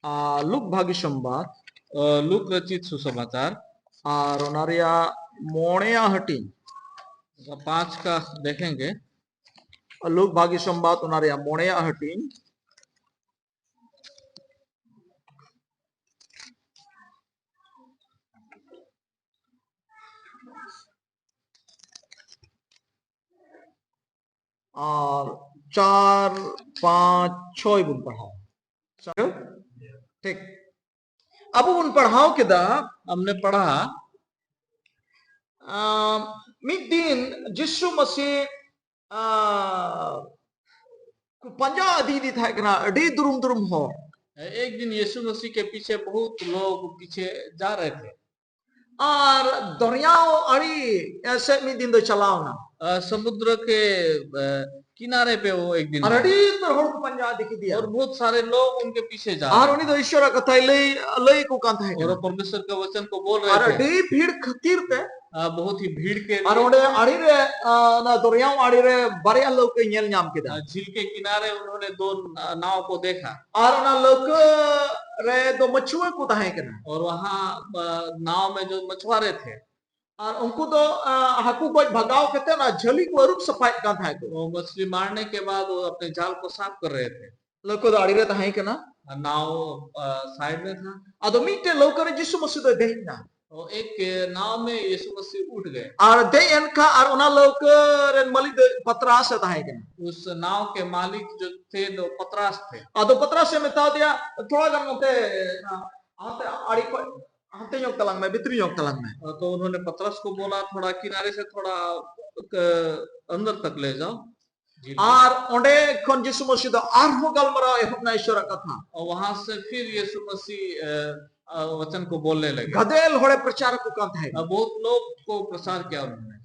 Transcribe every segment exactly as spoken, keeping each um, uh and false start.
ᱟᱨ look ᱵᱷᱟᱹᱜᱤ ᱥᱚᱢᱵᱟᱫ, ᱚ, look ᱨᱚᱪᱤᱛ ᱥᱩᱥᱚᱢᱟᱪᱟᱨ, ᱟᱨ ᱚᱱᱟ ᱨᱮᱭᱟᱜ ᱢᱚᱬᱮᱭᱟᱜ ᱦᱟᱹᱴᱤᱧ, ᱯᱟᱸᱪ ᱠᱟ ᱫᱮᱠᱷᱮᱸᱜᱮ, ᱞᱩᱠ ᱵᱷᱟᱹᱜᱤ ᱥᱚᱢᱵᱟᱫ ᱚᱱᱟ ᱨᱮᱭᱟᱜ ᱢᱚᱬᱮᱭᱟᱜ ᱦᱟᱹᱴᱤᱧ, ᱟᱨ ᱪᱟᱨ, ᱯᱟᱸᱪ, ᱪᱷᱚᱭ ᱵᱚᱱ ᱯᱟᱲᱦᱟᱣᱟ᱾ ᱴᱷᱤᱠ, ᱟᱵᱚ ᱵᱚᱱ ᱯᱟᱲᱦᱟᱣ ᱠᱮᱫᱟ᱾ हमने पढ़ा, ᱟᱢ, ᱢᱤᱫ ᱫᱤᱱ ᱡᱤᱥᱩ ᱢᱟᱹᱥᱤ, ᱟᱢ, ᱠᱚ ᱯᱟᱸᱡᱟ ᱤᱫᱤᱭᱮᱫᱮ ᱛᱟᱦᱮᱸ ᱠᱟᱱᱟ, ᱟᱹᱰᱤ ᱫᱩᱨᱩᱢ ᱫᱩᱨᱩᱢ ᱦᱚᱲ᱾ एक दिन यीशु मसीह के पीछे बहुत लोग पीछे जा रहे थे। ᱟᱨ ᱫᱚᱨᱭᱟᱣ ᱟᱲᱮ ᱥᱮᱫ ᱢᱤᱫ ᱫᱤᱱ ᱫᱚᱭ ᱪᱟᱞᱟᱣ ᱮᱱᱟ᱾ अ, समुद्र के, अ, किनारे पे वो एक दिन ᱟᱨ गया। ᱟᱹᱰᱤ ᱩᱛᱟᱹᱨ ᱦᱚᱲ ᱠᱚ ᱯᱟᱸᱡᱟ ᱤᱫᱤ ᱠᱮᱫᱮᱭᱟ᱾ और बहुत सारे लोग उनके पीछे जा रहे ᱟᱨ ᱩᱱᱤ ᱫᱚ ᱤᱥᱚᱨᱟᱜ ᱠᱟᱛᱷᱟᱭ ᱞᱟᱹᱭ, ᱞᱟᱹᱭ ᱟᱠᱚ ᱠᱟᱱ ᱛᱟᱦᱮᱸ ᱠᱟᱱᱟ᱾ और परमेश्वर का वचन को बोल रहे ᱟᱨ थे। ᱟᱹᱰᱤ ᱵᱷᱤᱲ ᱠᱷᱟᱹᱛᱤᱨ ᱛᱮ ᱟᱨ ᱵᱚᱦᱩᱛ ᱦᱤ ᱵᱷᱤᱲ ᱠᱮ ᱟᱨ ᱚᱸᱰᱮ ᱟᱲᱮ ᱨᱮ, ᱟ, ᱚᱱᱟ ᱫᱚᱨᱭᱟᱣ ᱟᱲᱮ ᱨᱮ ᱵᱟᱨᱭᱟ ᱞᱟᱹᱣᱠᱟᱹᱭ ᱧᱮᱞ ᱧᱟᱢ ᱠᱮᱫᱟ᱾ ᱟᱨ ᱡᱷᱤᱞ ᱠᱮ ᱠᱤᱱᱟᱨᱮ ᱩᱱᱦᱚᱸᱱᱮ ᱫᱳ ᱱᱟᱣ ᱠᱚ ᱫᱮᱠᱷᱟ᱾ ᱟᱨ ᱚᱱᱟ ᱞᱟᱹᱣᱠᱟᱹ ᱨᱮ ᱫᱚ ᱢᱟᱹᱪᱷᱩᱣᱟᱹ ᱠᱚ ᱛᱟᱦᱮᱸ ᱠᱟᱱᱟ᱾ ᱚᱨ ᱣᱟᱦᱟᱸ, ᱟ, ᱱᱟᱣ ᱢᱮ ᱡᱚ ᱢᱟᱪᱷᱣᱟᱨᱮ ᱛᱷᱮ᱾ ᱟᱨ ᱩᱱᱠᱩ ᱫᱚ, ᱟ, ᱦᱟᱹᱠᱩ ᱜᱚᱡ ᱵᱷᱟᱜᱟᱣ ᱠᱟᱛᱮ ᱚᱱᱟ ᱡᱷᱟᱹᱞᱤ ᱠᱚ ᱟᱹᱨᱩᱵ ᱥᱟᱯᱷᱟᱭᱮᱫ ᱠᱟᱱ ᱛᱟᱦᱮᱸ ᱠᱚ᱾ ᱢᱟᱪᱷᱞᱤ ᱢᱟᱨᱱᱮ ᱠᱮ ᱵᱟᱫ ᱟᱯᱱᱮ ᱡᱟᱞ ᱠᱚ ᱥᱟᱯᱷ ᱠᱟᱨ ᱨᱮ ᱛᱷᱮ᱾ ᱞᱟᱹᱣᱠᱟᱹ ᱫᱚ ᱟᱲᱮ ᱨᱮ ᱛᱟᱦᱮᱸ ᱠᱟᱱᱟ᱾ ᱱᱟᱣ, ᱟ, ᱥᱟᱭᱤᱰ ᱨᱮ ᱛᱷᱟ᱾ ᱟᱫᱚ ᱢᱤᱫᱴᱮᱱ ᱞᱟᱹᱣᱠᱟᱹ ᱨᱮ ᱡᱤᱥᱩ ᱢᱟᱹᱥᱤ ᱫᱚᱭ ᱫᱮᱡ ᱮᱱᱟ᱾ ᱚ, ᱮᱠ ᱱᱟᱣ ᱢᱮ ᱭᱤᱥᱩ ᱢᱟᱹᱥᱤ ᱩᱴᱷ ᱜᱮ᱾ ᱟᱨ ᱫᱮᱡ ᱮᱱ ᱠᱷᱟᱱ ᱟᱨ ᱚᱱᱟ ᱞᱟᱹᱣᱠᱟᱹ ᱨᱮᱱ ᱢᱟᱹᱞᱤᱠ ᱫᱚ ᱯᱟᱛᱨᱟᱥ ᱮ ᱛᱟᱦᱮᱸ ᱠᱟᱱᱟ᱾ ᱩᱥ ᱱᱟᱣ ᱠᱮ ᱢᱟᱹᱞᱤᱠ ᱡᱚ ᱛᱷᱮ ᱫᱚ ᱯᱟᱛᱨᱟᱥ ᱛᱷᱮ᱾ ᱟᱫᱚ ᱯᱟᱛᱨᱟᱥ ᱮ ᱢᱮᱛᱟ ᱫᱮᱭᱟ, ᱛᱷᱚᱲᱟ ᱜᱟᱱ ᱱᱚᱛᱮ, ᱟ, ᱦᱟᱱᱛᱮ ᱟᱲᱮ ᱠᱷᱚᱱ ᱦᱟᱱᱛᱮ ᱧᱚᱜ ᱛᱟᱞᱟᱝ ᱢᱮ, ᱵᱷᱤᱛᱨᱤ ᱧᱚᱜ ᱛᱟᱞᱟᱝ ᱢᱮ᱾ ᱛᱚ ᱩᱱᱦᱚᱸᱱᱮ ᱯᱟᱛᱨᱟᱥ ᱠᱚ ᱵᱚᱞᱟ, ᱛᱷᱚᱲᱟ ᱠᱤᱱᱟᱨᱮ ᱥᱮ ᱛᱷᱚᱲᱟ, ᱟ, ᱟᱱᱫᱟᱨ ᱛᱟᱠ ᱞᱮ ᱡᱟᱣ᱾ ᱟᱨ ᱚᱸᱰᱮ ᱠᱷᱚᱱ ᱡᱤᱥᱩ ᱢᱟᱹᱥᱤ ᱫᱚ ᱟᱨᱦᱚᱸ ᱜᱟᱞᱢᱟᱨᱟᱣ ᱮᱦᱚᱵ ᱮᱱᱟ ᱤᱥᱚᱨᱟᱜ ᱠᱟᱛᱷᱟ᱾ ᱚ, ᱣᱟᱦᱟᱸ ᱥᱮ ᱯᱷᱤᱨ ᱭᱤᱥᱩ ᱢᱟᱹᱥᱤ, ᱟ, ᱟ, ᱣᱟᱪᱟᱱ ᱠᱚ ᱵᱚᱞᱱᱮ ᱞᱟᱜᱮ᱾ ᱜᱟᱫᱮᱞ ᱦᱚᱲᱮ ᱯᱨᱚᱪᱟᱨ ᱠᱚ ᱠᱟᱱ ᱛᱟᱦᱮᱸ ᱠᱟᱱᱟ᱾ ᱟ, ᱵᱚᱦᱩᱛ ᱞᱳᱜ ᱠᱚ ᱯᱨᱚᱪᱟᱨ ᱠᱤᱭᱟ ᱩᱱᱦᱚᱸᱱᱮ᱾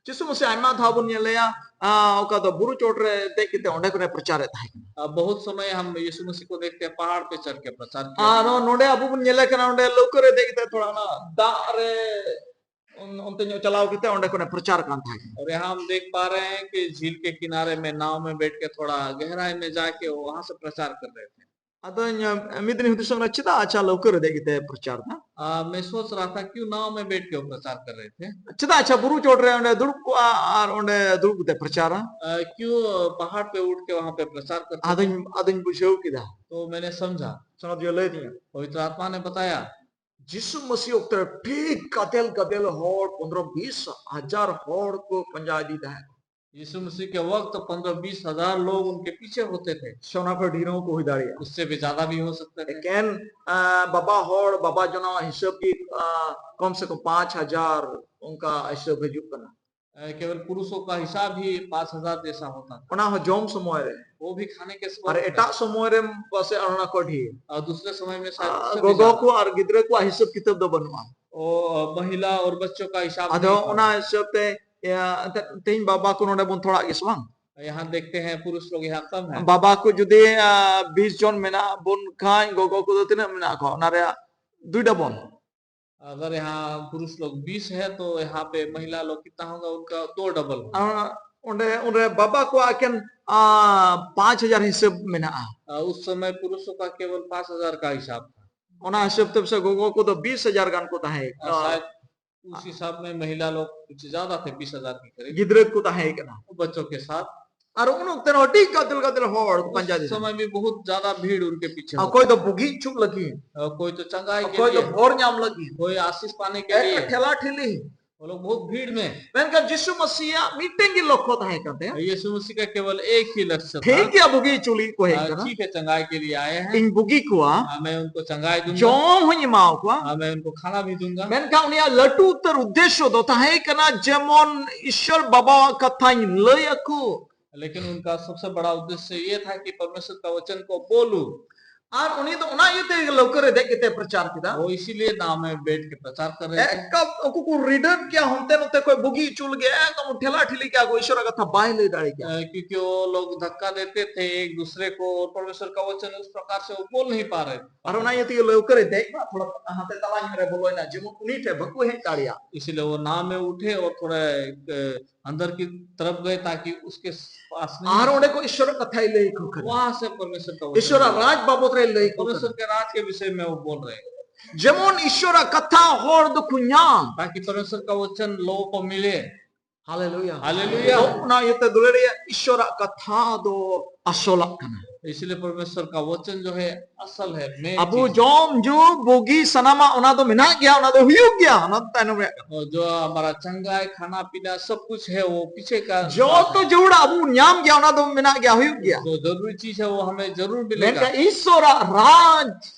ᱡᱤᱥᱩ ᱢᱟᱹᱥᱤ ᱟᱭᱢᱟ ᱫᱷᱟᱣ ᱵᱚᱱ ᱧᱮᱞᱮᱭᱟ, ᱟ, ᱚᱠᱟ ᱫᱚ ᱵᱩᱨᱩ ᱪᱚᱴ ᱨᱮ ᱫᱮᱡ ᱠᱟᱛᱮ ᱚᱸᱰᱮ ᱠᱷᱚᱱᱮ ᱯᱨᱚᱪᱟᱨᱮᱫ ᱛᱟᱦᱮᱸ ᱠᱟᱱᱟ᱾ ᱟ, ᱵᱚᱦᱩᱛ ᱥᱚᱢᱚᱭ ᱦᱟᱢ ᱭᱤᱥᱩ ᱢᱟᱹᱥᱤ ᱠᱚ ᱫᱮᱠᱷᱛᱮ ᱯᱟᱦᱟᱲ ᱯᱮ ᱪᱟᱲ ᱠᱮ ᱯᱨᱚᱪᱟᱨ ᱠᱤᱭᱟ᱾ ᱟᱨ ᱱᱚ-, ᱱᱚᱰᱮ ᱟᱵᱚ ᱵᱚᱱ ᱧᱮᱞᱮ ᱠᱟᱱᱟ, ᱚᱸᱰᱮ ᱞᱟᱹᱣᱠᱟᱹ ᱨᱮ ᱫᱮᱡ ᱠᱟᱛᱮ ᱛᱷᱚᱲᱟ ᱚᱱᱟ ᱫᱟᱜ ᱨᱮ ᱚᱱ-, ᱚᱱᱛᱮ ᱧᱚᱜ ᱪᱟᱞᱟᱣ ᱠᱟᱛᱮ ᱚᱸᱰᱮ ᱠᱷᱚᱱᱮ ᱯᱨᱚᱪᱟᱨ ᱠᱟᱱ ᱛᱟᱦᱮᱸ ᱠᱟᱱᱟ᱾ और यहाँ हम देख पा रहे हैं कि झील के किनारे में नाव में बैठ के थोड़ा गहराई में जाके वो वहाँ से प्रचार कर रहे थे। ᱟᱫᱚᱧ ᱢᱤᱫ ᱫᱤᱱ ᱦᱩᱫᱤᱥᱚᱜ ᱠᱟᱱᱟ, ᱪᱮᱫᱟᱜ ᱟᱪᱪᱷᱟ ᱞᱟᱹᱣᱠᱟᱹ ᱨᱮ ᱫᱮᱡ ᱠᱟᱛᱮ ᱯᱨᱚᱪᱟᱨ ᱫᱟ? आ, मैं सोच रहा था क्यों नाव में बैठ के वो प्रचार कर रहे थे। ᱪᱮᱫᱟᱜ ᱟᱪᱪᱷᱟ ᱵᱩᱨᱩ ᱪᱚᱴ ᱨᱮ ᱚᱸᱰᱮ ᱫᱩᱲᱩᱵ ᱠᱚᱜᱼᱟ ᱟᱨ ᱚᱸᱰᱮ ᱫᱩᱲᱩᱵ ᱠᱟᱛᱮ ᱯᱨᱚᱪᱟᱨᱟ? आ, क्यों पहाड़ पे उठ के वहां पे प्रचार करते थे? ᱟᱫᱚᱧ ᱟᱫᱚᱧ ᱵᱩᱡᱷᱟᱹᱣ ᱠᱮᱫᱟ᱾ तो मैंने समझा, ᱥᱚᱱᱚᱛ ᱡᱚ ᱞᱟᱹᱭ ᱫᱤᱧᱟ, पवित्र आत्मा ने बताया, ᱡᱤᱥᱩ ᱢᱟᱹᱥᱤ ᱚᱠᱛᱮ ᱨᱮ ᱴᱷᱤᱠ ᱜᱟᱫᱮᱞ ᱜᱟᱫᱮᱞ ᱦᱚᱲ, ᱯᱚᱱᱫᱽᱨᱚ ᱵᱤᱥ ᱦᱟᱡᱟᱨ ᱦᱚᱲ ᱠᱚ ᱯᱟᱸᱡᱟ ᱤᱫᱤ ᱛᱟᱦᱮᱸ᱾ यीशु मसीह के वक्त पन्द्रह बीस हजार लोग उनके पीछे होते थे। ᱥᱮ ᱚᱱᱟ ᱠᱷᱚᱱ ᱰᱷᱮᱨ ᱦᱚᱸᱠᱚ ᱦᱩᱭ ᱫᱟᱲᱮᱭᱟᱜᱼᱟ᱾ उससे भी ज्यादा भी हो सकते थे। ᱮᱠᱮᱱ ᱟᱸ, ᱵᱟᱵᱟ ᱦᱚᱲ, ᱵᱟᱵᱟ ᱡᱚᱱᱟᱣᱟᱜ ᱦᱤᱥᱟᱹᱵ ᱜᱮ ᱟᱸ, ᱠᱚᱢ ᱥᱮ ᱠᱚᱢ ᱯᱟᱸᱪ ᱦᱟᱡᱟᱨ ᱚᱱᱠᱟ ᱦᱤᱥᱟᱹᱵ ᱦᱤᱡᱩᱜ ᱠᱟᱱᱟ᱾ अ, केवल पुरुषों का हिसाब ही पाँच हजार जैसा होता था। ᱚᱱᱟ ᱦᱚᱸ ᱡᱚᱢ ᱥᱚᱢᱚᱭ ᱨᱮ᱾ वो भी खाने के ᱟᱨ समय ᱮᱴᱟᱜ ᱥᱚᱢᱚᱭ ᱨᱮ ᱯᱟᱥᱮ ᱚᱱᱟ ᱠᱷᱚᱱ ᱰᱷᱮᱨ᱾ और दूसरे समय में शायद ᱟᱸ, उससे भी ᱜᱚᱜᱚ ज्यादा। ᱠᱚ ᱟᱨ ᱜᱤᱫᱽᱨᱟᱹ ᱠᱚᱣᱟᱜ ᱦᱤᱥᱟᱹᱵ ᱠᱤᱛᱟᱹᱵ ᱫᱚ ᱵᱟᱹᱱᱩᱜᱼᱟ᱾ वो, अ, महिला और बच्चों का हिसाब ᱟᱫᱚ नहीं था। ᱚᱱᱟ ᱦᱤᱥᱟᱹᱵ ᱛᱮ ᱮᱸ, ᱮᱱᱛᱮᱫ ᱛᱮᱦᱮᱧ ᱵᱟᱵᱟ ᱠᱚ ᱱᱚᱰᱮ ᱵᱚᱱ ᱛᱷᱚᱲᱟ ᱜᱮ ᱥᱮ ᱵᱟᱝ? यहाँ देखते हैं पुरुष लोग यहाँ कम है। ᱵᱟᱵᱟ ᱠᱚ ᱡᱩᱫᱤ ᱟᱸ, ᱵᱤᱥ ᱡᱚᱱ ᱢᱮᱱᱟᱜ ᱵᱚᱱ ᱠᱷᱟᱱ ᱜᱚᱜᱚ ᱠᱚᱫᱚ ᱛᱤᱱᱟᱹᱜ ᱢᱮᱱᱟᱜ ᱠᱚᱣᱟ? ᱚᱱᱟ ᱨᱮᱭᱟᱜ ᱫᱩᱭ ᱰᱚᱵᱚᱞ᱾ अगर यहाँ पुरुष लोग बीस है तो यहाँ पे महिला लोग कितना होगा, उनका दो डबल होगा। ᱟᱨ ᱚᱸᱰᱮ ᱚᱸᱰᱮ ᱵᱟᱵᱟ ᱠᱚᱣᱟᱜ ᱮᱠᱮᱱ ᱟᱸ, ᱯᱟᱸᱪ ᱦᱟᱡᱟᱨ ᱦᱤᱥᱟᱹᱵ ᱢᱮᱱᱟᱜᱼᱟ᱾ अ, उस समय पुरुषों का केवल पाँच हजार का हिसाब था। ᱚᱱᱟ ᱦᱤᱥᱟᱹᱵ ᱛᱮ ᱯᱟᱥᱮ ᱜᱚᱜᱚ ᱠᱚᱫᱚ ᱵᱤᱥ ᱦᱟᱡᱟᱨ ᱜᱟᱱ ᱠᱚ ᱛᱟᱦᱮᱸ और शायद उस हिसाब में महिला लोग कुछ ज्यादा थे, बीस हजार के करीब। ᱜᱤᱫᱽᱨᱟᱹ ᱠᱚ ᱛᱟᱦᱮᱸ ᱠᱟᱱᱟ᱾ बच्चों के साथ। ᱟᱨ ᱩᱱ ᱚᱠᱛᱮ ᱨᱮᱦᱚᱸ ᱟᱹᱰᱤ ᱜᱟᱫᱮᱞ ᱜᱟᱫᱮᱞ ᱦᱚᱲ ᱠᱚ ᱯᱟᱸᱡᱟ उस ᱞᱮᱫᱟ᱾ समय भी बहुत ज्यादा भीड़ उनके पीछे होता। ᱚᱠᱚᱭ ᱫᱚ ᱵᱩᱜᱤ ᱦᱚᱪᱚ ᱞᱟᱹᱜᱤᱫ, और कोई तो चंगाई के ᱚᱠᱚᱭ ᱫᱚ लिए, ᱵᱷᱚᱨ ᱧᱟᱢ ᱞᱟᱹᱜᱤᱫ, कोई आशीष पाने के लिए। ᱮᱠ ᱴᱷᱮᱞᱟ ᱴᱷᱮᱞᱤ᱾ वो लोग बहुत भीड़ में। ᱢᱮᱱᱠᱷᱟᱱ ᱡᱤᱥᱩ ᱢᱟᱹᱥᱤᱭᱟᱜ ᱢᱤᱫᱴᱮᱱ ᱜᱮ ᱞᱚᱠᱠᱷᱚ ᱛᱟᱦᱮᱸ ᱠᱟᱱ ᱛᱟᱭᱟ᱾ यीशु मसीह का केवल एक ही लक्ष्य था। ᱴᱷᱤᱠ ᱜᱮᱭᱟ, ᱵᱩᱜᱤ ᱦᱚᱪᱚ ᱞᱟᱹᱜᱤᱫ ᱠᱚ ᱦᱮᱡ हाँ, ᱠᱟᱱᱟ, ठीक है, चंगाई के लिए आए हैं। ᱤᱧ ᱵᱩᱜᱤ ᱠᱚᱣᱟ, हाँ, मैं उनको चंगाई दूंगा। ᱡᱚᱢ ᱦᱚᱸᱧ ᱮᱢᱟᱣ ᱠᱚᱣᱟ, हाँ, मैं उनको खाना भी दूंगा। ᱢᱮᱱᱠᱷᱟᱱ ᱩᱱᱤᱭᱟᱜ ᱞᱟᱹᱴᱩ ᱩᱛᱟᱹᱨ ᱩᱫᱽᱫᱮᱥᱥᱚ ᱫᱚ ᱛᱟᱦᱮᱸ ᱠᱟᱱᱟ ᱡᱮᱢᱚᱱ ᱤᱥᱥᱚᱨ ᱵᱟᱵᱟᱣᱟᱜ ᱠᱟᱛᱷᱟᱧ ᱞᱟᱹᱭ ᱟᱠᱚ᱾ लेकिन उनका सबसे बड़ा उद्देश्य ये था कि परमेश्वर का वचन को बोलूं। ᱟᱨ ᱩᱱᱤ ᱫᱚ ᱚᱱᱟ ᱤᱭᱟᱹᱛᱮ ᱞᱟᱹᱣᱠᱟᱹ ᱨᱮ ᱫᱮᱡ ᱠᱟᱛᱮ ᱯᱨᱚᱪᱟᱨ ᱠᱮᱫᱟ᱾ वो इसीलिए नाव में बैठ के प्रचार कर रहे थे। ᱮᱠᱫᱚᱢ ᱩᱱᱠᱩ ᱠᱚ ᱨᱤᱰᱟᱹᱱ ᱠᱮᱭᱟ, ᱦᱚᱱᱛᱮ ᱱᱚᱛᱮ ᱠᱷᱚᱱ ᱵᱩᱜᱤ ᱦᱚᱪᱚ ᱞᱟᱹᱜᱤᱫ ᱮᱠᱫᱚᱢ ᱴᱷᱮᱞᱟ ᱴᱷᱤᱞᱤ ᱠᱮᱭᱟ ᱠᱚ, ᱤᱥᱥᱚᱨᱟᱜ ᱠᱟᱛᱷᱟ ᱵᱟᱭ ᱞᱟᱹᱭ ᱫᱟᱲᱮ ᱠᱮᱭᱟ᱾ अ, क्योंकि वो लोग धक्का देते थे एक दूसरे को और परमेश्वर का वचन उस प्रकार से वो बोल नहीं पा रहे थे। ᱟᱨ ᱚᱱᱟ ᱤᱭᱟᱹ ᱛᱮᱜᱮ ᱞᱟᱹᱣᱠᱟᱹ ᱨᱮ ᱫᱮᱡ ᱢᱟ ᱛᱷᱚᱲᱟ ᱦᱟᱱᱛᱮ ᱛᱟᱞᱟ ᱧᱚᱜ ᱨᱮ ᱵᱚᱞᱚᱭᱮᱱᱟ, ᱡᱮᱢᱚᱱ ᱩᱱᱤ ᱴᱷᱮᱱ ᱵᱟᱠᱚ ᱦᱮᱡ ᱫᱟᱲᱮᱭᱟᱜ᱾ इसीलिए वो नाव में उठे और थोड़ा, अ, अंदर की तरफ गए ताकि उसके पास नहीं ᱟᱨ ᱚᱸᱰᱮ ᱠᱷᱚᱱ ᱤᱥᱚᱨᱟᱜ ᱠᱟᱛᱷᱟᱭ ᱞᱟᱹᱭ ᱟᱠᱚ ᱠᱟᱱᱟ᱾ वहां से परमेश्वर का वचन ᱤᱥᱚᱨᱟᱜ ᱨᱟᱡᱽ ᱵᱟᱵᱚᱫ ᱨᱮ ᱞᱟᱹᱭ ᱟᱠᱚ ᱠᱟᱱᱟ᱾ परमेश्वर के राज के विषय में वो बोल रहे हैं। ᱡᱮᱢᱚᱱ ᱤᱥᱚᱨᱟᱜ ᱠᱟᱛᱷᱟ ᱦᱚᱲ ᱫᱚᱠᱚ ᱧᱟᱢ᱾ ताकि परमेश्वर का वचन लोगों को मिले। ᱦᱟᱞᱮᱞᱩᱭᱟ᱾ ᱦᱟᱞᱮᱞᱩᱭᱟ᱾ ᱛᱚ ᱚᱱᱟ ᱤᱭᱟᱹᱛᱮ ᱫᱩᱞᱟᱹᱲᱤᱭᱟᱹ ᱤᱥᱚᱨᱟᱜ ᱠᱟᱛᱷᱟ ᱫᱚ ᱟᱥᱚᱞᱟᱜ ᱠᱟᱱᱟ᱾ इसलिए परमेश्वर का वचन जो है असल है, main ᱟᱵᱚ ᱪᱤᱡᱽ। ᱡᱚᱢ ᱧᱩ ᱵᱩᱜᱤ ᱥᱟᱱᱟᱢᱟᱜ ᱚᱱᱟ ᱫᱚ ᱢᱮᱱᱟᱜ ᱜᱮᱭᱟ, ᱚᱱᱟ ᱫᱚ ᱦᱩᱭᱩᱜ ᱜᱮᱭᱟ, ᱚᱱᱟ ᱫᱚ ᱛᱟᱭᱱᱚᱢ ᱨᱮᱭᱟᱜ ᱠᱟᱛᱷᱟ᱾ और जो हमारा चंगाई, खाना पीना, सब कुछ है, वो पीछे का बात है। ᱡᱚᱛᱚ ᱡᱟᱹᱨᱩᱲ ᱟᱵᱚ ᱧᱟᱢ ᱜᱮᱭᱟ, ᱚᱱᱟ ᱫᱚ ᱢᱮᱱᱟᱜ ᱜᱮᱭᱟ, ᱦᱩᱭᱩᱜ ᱜᱮᱭᱟ᱾ जो जरूरी चीज है वो हमें जरूर मिलेगा। ᱢᱮᱱᱠᱷᱟᱱ ᱤᱥᱚᱨᱟᱜ ᱨᱟᱡᱽ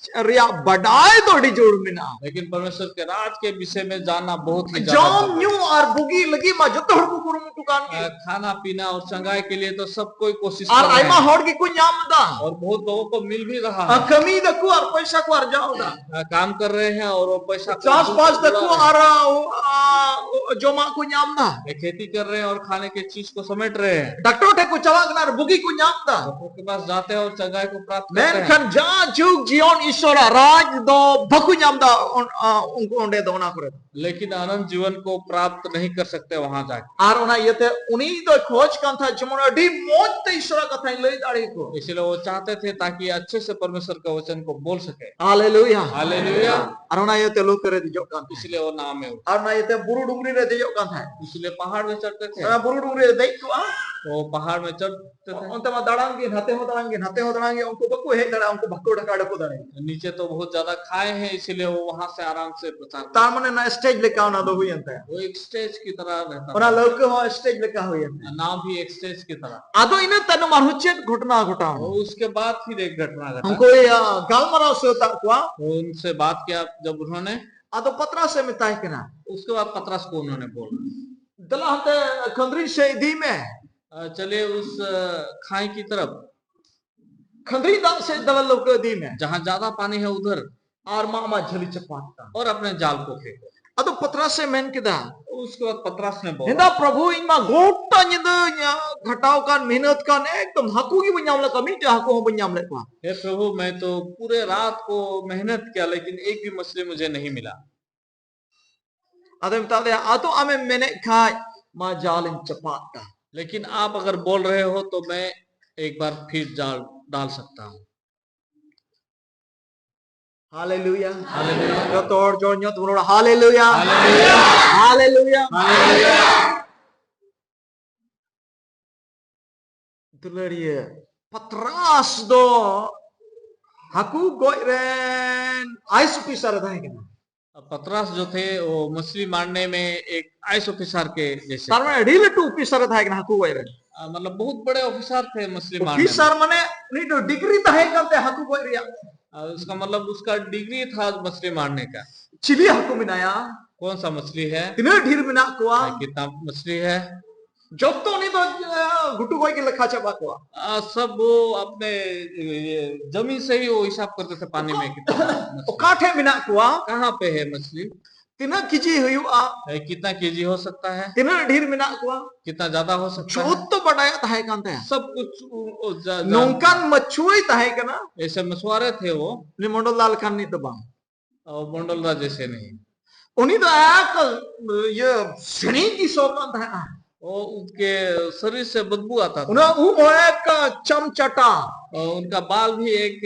ᱨᱮᱭᱟᱜ ᱵᱟᱰᱟᱭ ᱫᱚ ᱟᱹᱰᱤ ᱡᱳᱨ ᱢᱮᱱᱟᱜᱼᱟ᱾ लेकिन परमेश्वर के राज के विषय में जानना बहुत ही ज्यादा ᱡᱚᱢ ᱧᱩ ᱟᱨ ᱵᱩᱜᱤ ᱞᱟᱹᱜᱤᱫ ᱢᱟ ᱡᱚᱛᱚ ᱦᱚᱲ ᱠᱚ ᱠᱩᱨᱩᱢᱩᱴᱩ ᱠᱟᱱ ᱜᱮ᱾ ᱟᱨ ᱠᱷᱟᱱᱟ ᱯᱤᱱᱟ ᱟᱨ ᱪᱟᱸᱜᱟᱭ ᱠᱮ ᱞᱤᱭᱮ ᱛᱚ ᱥᱟᱵ ᱠᱚᱭ ᱠᱳᱥᱤᱥ ᱟᱨ ᱠᱟᱨ ᱨᱟᱦᱟ ᱟᱭᱢᱟ ᱦᱟᱭ᱾ ᱦᱚᱲ ᱜᱮᱠᱚ ᱧᱟᱢ ᱮᱫᱟ᱾ ᱟᱨ ᱵᱚᱦᱩᱛ ᱞᱳᱜᱳ ᱠᱚ ᱢᱤᱞ ᱵᱷᱤ ᱨᱟᱦᱟ ᱦᱟᱭ᱾ ᱠᱟᱹᱢᱤ ᱫᱟᱠᱚ ᱟᱨ ᱯᱚᱭᱥᱟ ᱠᱚ ᱟᱨᱡᱟᱣ ᱮᱫᱟ᱾ ᱠᱟᱢ ᱠᱟᱨ ᱨᱟᱦᱮ ᱦᱟᱭ ᱟᱨ ᱯᱚᱭᱥᱟ ᱠᱚ ᱪᱟᱥᱵᱟᱥ ᱫᱟᱠᱚ ᱟᱨ, ᱟ, ᱡᱚᱢᱟᱜ ᱠᱚ ᱧᱟᱢ ᱮᱫᱟ᱾ खेती कर रहे हैं और खाने के चीज को समेट रहे हैं। ᱰᱟᱠᱛᱚᱨ ᱴᱷᱮᱱ ᱠᱚ ᱪᱟᱞᱟᱜ ᱠᱟᱱᱟ ᱟᱨ ᱵᱩᱜᱤ ᱠᱚ ᱧᱟᱢ ᱮᱫᱟ᱾ ᱰᱟᱠᱛᱚᱨ ᱠᱮ ᱯᱟᱥ ᱡᱟᱛᱮ ᱦᱟᱭ ᱟᱨ ᱪᱟᱸᱜᱟᱭ ᱠᱚ ᱯᱨᱟᱯᱛ ᱠᱟᱨᱛᱮ ᱦᱟᱭ᱾ ᱢᱮᱱᱠᱷᱟᱱ ᱡᱟ ᱡᱩᱜᱽ ᱡᱤᱭᱚᱱ ᱤᱥᱚᱨᱟᱜ ᱨᱟᱡᱽ ᱫᱚ ᱵᱟᱠᱚ ᱧᱟᱢ ᱮᱫᱟ, ᱚᱱ-, ᱟ, ᱩᱱᱠᱩ ᱚᱸᱰᱮ ᱫᱚ, ᱚᱱᱟ ᱠᱚᱨᱮ ᱫᱚ᱾ लेकिन अनंत जीवन को प्राप्त नहीं कर सकते वहां जाके। ᱟᱨ ᱚᱱᱟ ᱤᱭᱟᱹᱛᱮ ᱩᱱᱤ ᱫᱚᱭ ᱠᱷᱚᱡᱽ ᱠᱟᱱ ᱛᱟᱦᱮᱸᱫ ᱡᱮᱢᱚᱱ ᱟᱹᱰᱤ ᱢᱚᱡᱽ ᱛᱮ ᱤᱥᱚᱨᱟᱜ ᱠᱟᱛᱷᱟᱧ ᱞᱟᱹᱭ ᱫᱟᱲᱮ ᱟᱠᱚ᱾ इसलिए वो चाहते थे ताकि अच्छे से परमेश्वर का वचन को बोल सके। ᱦᱟᱞᱮᱞᱩᱭᱟ᱾ ᱦᱟᱞᱮᱞᱩᱭᱟ। ᱟᱨ ᱚᱱᱟ ᱤᱭᱟᱹᱛᱮ ᱞᱟᱹᱣᱠᱟᱹ ᱨᱮ ᱫᱮᱡᱚᱜ ᱠᱟᱱ ᱛᱟᱦᱮᱸᱫ᱾ इसलिए वो नाव में उठे। ᱟᱨ ᱚᱱᱟ ᱤᱭᱟᱹᱛᱮ ᱵᱩᱨᱩ ᱰᱩᱝᱨᱤ ᱨᱮ ᱫᱮᱡᱚᱜ ᱠᱟᱱ ᱛᱟᱦᱮᱸᱫ᱾ इसलिए पहाड़ में चढ़ते थे। ᱚᱱᱟ ᱵᱩᱨᱩ ᱰᱩᱝᱨᱤ ᱨᱮ ᱫᱮᱡ ᱠᱚᱜᱼᱟ᱾ वो पहाड़ में चढ़ ᱚᱱᱛᱮ ᱢᱟ ᱫᱟᱬᱟᱱ ᱜᱮ, ᱱᱟᱛᱮ ᱦᱚᱸ ᱫᱟᱬᱟᱱ ᱜᱮ, ᱱᱟᱛᱮ ᱦᱚᱸ ᱫᱟᱬᱟᱱ ᱜᱮ, ᱩᱱᱠᱩ ᱵᱟᱠᱚ ᱦᱮᱡ ᱫᱟᱲᱮᱭᱟᱜᱼᱟ, ᱩᱱᱠᱩ ᱵᱟᱠᱚ ᱰᱷᱟᱠᱟ ᱰᱷᱟᱠᱩ ᱫᱟᱲᱮᱭᱟᱜᱼᱟ᱾ नीचे तो बहुत ज्यादा खाए हैं, इसीलिए वो वहां से आराम से प्रचार करते। ᱛᱟᱨ ᱢᱟᱱᱮ ᱚᱱᱟ ᱥᱴᱮᱡ ᱞᱮᱠᱟ ᱚᱱᱟ ᱫᱚ ᱦᱩᱭᱮᱱ ᱛᱟᱭᱟ᱾ वो एक स्टेज की तरह रहता ᱚᱱᱟ था। ᱞᱟᱹᱣᱠᱟᱹ ᱦᱚᱸ ᱥᱴᱮᱡ ᱞᱮᱠᱟ ᱦᱩᱭᱮᱱ ᱛᱟᱭᱟ᱾ नाव भी एक स्टेज की तरह। ᱟᱫᱚ ᱤᱱᱟᱹ ᱛᱟᱭᱱᱚᱢ ᱟᱨᱦᱚᱸ ᱪᱮᱫ ᱜᱷᱚᱴᱚᱱᱟ ᱜᱷᱚᱴᱟᱣ ᱮᱱᱟ? उसके बाद फिर एक घटना घटा। ᱩᱱᱠᱩᱭ, ᱟ, ᱜᱟᱞᱢᱟᱨᱟᱣ ᱥᱟᱹᱛ ᱟᱫ ᱠᱚᱣᱟ᱾ उनसे बात किया जब उन्होंने, ᱟᱫᱚ ᱯᱟᱛᱨᱟᱥ ᱮ ᱢᱮᱛᱟᱭ ᱠᱟᱱᱟ, उसके बाद पतरस को उन्होंने बोला, ᱫᱮᱞᱟ ᱦᱟᱱᱛᱮ ᱠᱷᱟᱹᱱᱫᱽᱨᱤᱧ ᱥᱮᱫ ᱤᱫᱤᱭ ᱢᱮ᱾ अ, चलिए उस, अ, खाई की तरफ। ᱠᱷᱟᱹᱱᱫᱽᱨᱤᱧ ᱫᱟᱜ ᱥᱮᱫ ᱫᱮᱞᱟ ᱞᱟᱹᱣᱠᱟᱹ ᱤᱫᱤᱭ ᱢᱮ᱾ जहाँ ज्यादा पानी है उधर। ᱟᱨ ᱢᱟ ᱟᱢᱟᱜ ᱡᱷᱟᱹᱞᱤ ᱪᱟᱯᱟ ᱠᱟᱜ᱾ और अपने जाल को फेंको। ᱟᱫᱚ ᱯᱟᱛᱨᱟᱥ ᱮ ᱢᱮᱱ ᱠᱮᱫᱟ, उसके बाद पतरस ने बोला, ᱦᱮᱸᱫᱟ ᱯᱨᱚᱵᱷᱩ, ᱤᱧ ᱢᱟ ᱜᱚᱴᱟ ᱧᱤᱫᱟᱹᱧ ᱜᱷᱟᱴᱟᱣ ᱠᱟᱱ, ᱢᱮᱦᱱᱚᱛ ᱠᱟᱱ, ᱮᱠᱫᱚᱢ ᱦᱟᱹᱠᱩ ᱜᱮ ᱵᱟᱹᱧ ᱧᱟᱢ ᱞᱮᱫ ᱠᱚᱣᱟ, ᱢᱤᱫᱴᱮᱡ ᱦᱟᱹᱠᱩ ᱦᱚᱸ ᱵᱟᱹᱧ ᱧᱟᱢ ᱞᱮᱫ ᱠᱚᱣᱟ᱾ हे प्रभु, मैं तो पूरे रात को मेहनत किया, लेकिन एक भी मछली मुझे नहीं मिला। ᱟᱫᱚᱭ ᱢᱮᱛᱟᱫ ᱫᱮᱭᱟ, ᱟᱫᱚ ᱟᱢᱮᱢ ᱢᱮᱱᱮᱫ ᱠᱷᱟᱡ, ᱢᱟ ᱡᱟᱞᱤᱧ ᱪᱟᱯᱟᱫ ᱫᱟ᱾ लेकिन आप अगर बोल रहे हो तो मैं एक बार फिर जाल डाल सकता हूँ। Hallelujah. Hallelujah. ᱡᱚᱛᱚ ᱦᱚᱲ ᱡᱳᱨ ᱧᱚᱜ ᱛᱮᱵᱚᱱ ᱨᱚᱲᱟ, Hallelujah. Hallelujah. Hallelujah. Hallelujah. ᱫᱩᱞᱟᱹᱲᱤᱭᱟᱹ ᱯᱟᱛᱨᱟᱥ ᱫᱚ ᱦᱟᱹᱠᱩ ᱜᱚᱡ ᱨᱮᱱ ᱟᱭᱮᱥ ᱚᱯᱷᱤᱥᱟᱨ ᱮ ᱛᱟᱦᱮᱸ ᱠᱟᱱᱟ᱾ पतरस जो थे, वो मछली मारने में एक आईएएस ऑफिसर के जैसे। ᱛᱟᱨ ᱢᱟᱱᱮ ᱟᱹᱰᱤ ᱞᱟᱹᱴᱩ ᱚᱯᱷᱤᱥᱟᱨ ᱮ ᱛᱟᱦᱮᱸ ᱠᱟᱱᱟ ᱦᱟᱹᱠᱩ ᱜᱚᱡ ᱨᱮᱱ᱾ आ, मतलब बहुत बड़े ऑफिसर थे मछली मारने में। ᱚᱯᱷᱤᱥᱟᱨ ᱢᱟᱱᱮ ᱩᱱᱤ ᱫᱚ ᱰᱤᱜᱽᱨᱤ ᱛᱟᱦᱮᱸ ᱠᱟᱱ ᱛᱟᱭᱟ ᱦᱟᱹᱠᱩ ᱜᱚᱡ ᱨᱮᱭᱟᱜ᱾ आ, उसका मतलब उसका डिग्री था मछली मारने का। ᱪᱤᱞᱤ ᱦᱟᱹᱠᱩ ᱢᱮᱱᱟᱭᱟ? कौन सा मछली है? ᱛᱤᱱᱟᱹᱜ ᱰᱷᱮᱨ ᱢᱮᱱᱟᱜ ᱠᱚᱣᱟ? आ, कितना मछली है? ᱡᱚᱛᱚ ᱩᱱᱤ ᱫᱚ, ᱟ, ᱜᱷᱩᱴᱩ ᱜᱚᱡ ᱜᱮ ᱞᱮᱠᱷᱟ ᱪᱟᱵᱟ ᱠᱚᱣᱟ᱾ आ, सब वो अपने, ये, जमीन से ही वो हिसाब करते थे पानी में कितना मछली। ᱚᱠᱟ ᱴᱷᱮᱱ ᱢᱮᱱᱟᱜ ᱠᱚᱣᱟ? कहाँ पे है मछली? ᱛᱤᱱᱟᱹᱜ ᱠᱮᱡᱤ ᱦᱩᱭᱩᱜᱼᱟ? ए, कितना केजी हो सकता है? ᱛᱤᱱᱟᱹᱜ ᱰᱷᱮᱨ ᱢᱮᱱᱟᱜ ᱠᱚᱣᱟ? कितना ज्यादा हो सकता है? ᱡᱚᱛᱚ ᱵᱟᱰᱟᱭᱟ ᱛᱟᱦᱮᱸ ᱠᱟᱱ ᱛᱟᱭᱟ᱾ सब कुछ वो, वो जा-, जा- ᱱᱚᱝᱠᱟᱱ ᱢᱟᱹᱪᱷᱩᱣᱟᱹᱭ ᱛᱟᱦᱮᱸ ᱠᱟᱱᱟ᱾ ऐसे मछुआरे थे वो। ᱩᱱᱤ ᱢᱚᱱᱰᱚᱞ ᱫᱟ ᱞᱮᱠᱟᱱ ᱱᱤᱛ ᱫᱚ ᱵᱟᱝ᱾ ᱚ, ᱢᱚᱱᱰᱚᱞ ᱫᱟ ᱡᱮᱥᱮ ᱱᱟᱦᱤ᱾ ᱩᱱᱤ ᱫᱚ ᱮᱠ, ᱤᱭᱟᱹ, ᱥᱮᱬᱤᱡ ᱜᱮ ᱥᱚ ᱠᱟᱱ ᱛᱟᱦᱮᱸᱜᱼᱟ᱾ ᱚ, ᱩᱱᱠᱮ ᱥᱚᱨᱤᱨ ᱥᱮ ᱵᱚᱫᱵᱩ ᱟᱛᱟ ᱛᱷᱟ᱾ ᱩᱱᱤᱭᱟᱜ ᱩᱵ ᱦᱚᱸ ᱮᱠ ᱪᱟᱢᱪᱟᱴᱟ᱾ ᱚ, ᱩᱱᱠᱟ ᱵᱟᱞ ᱵᱷᱤ ᱮᱠ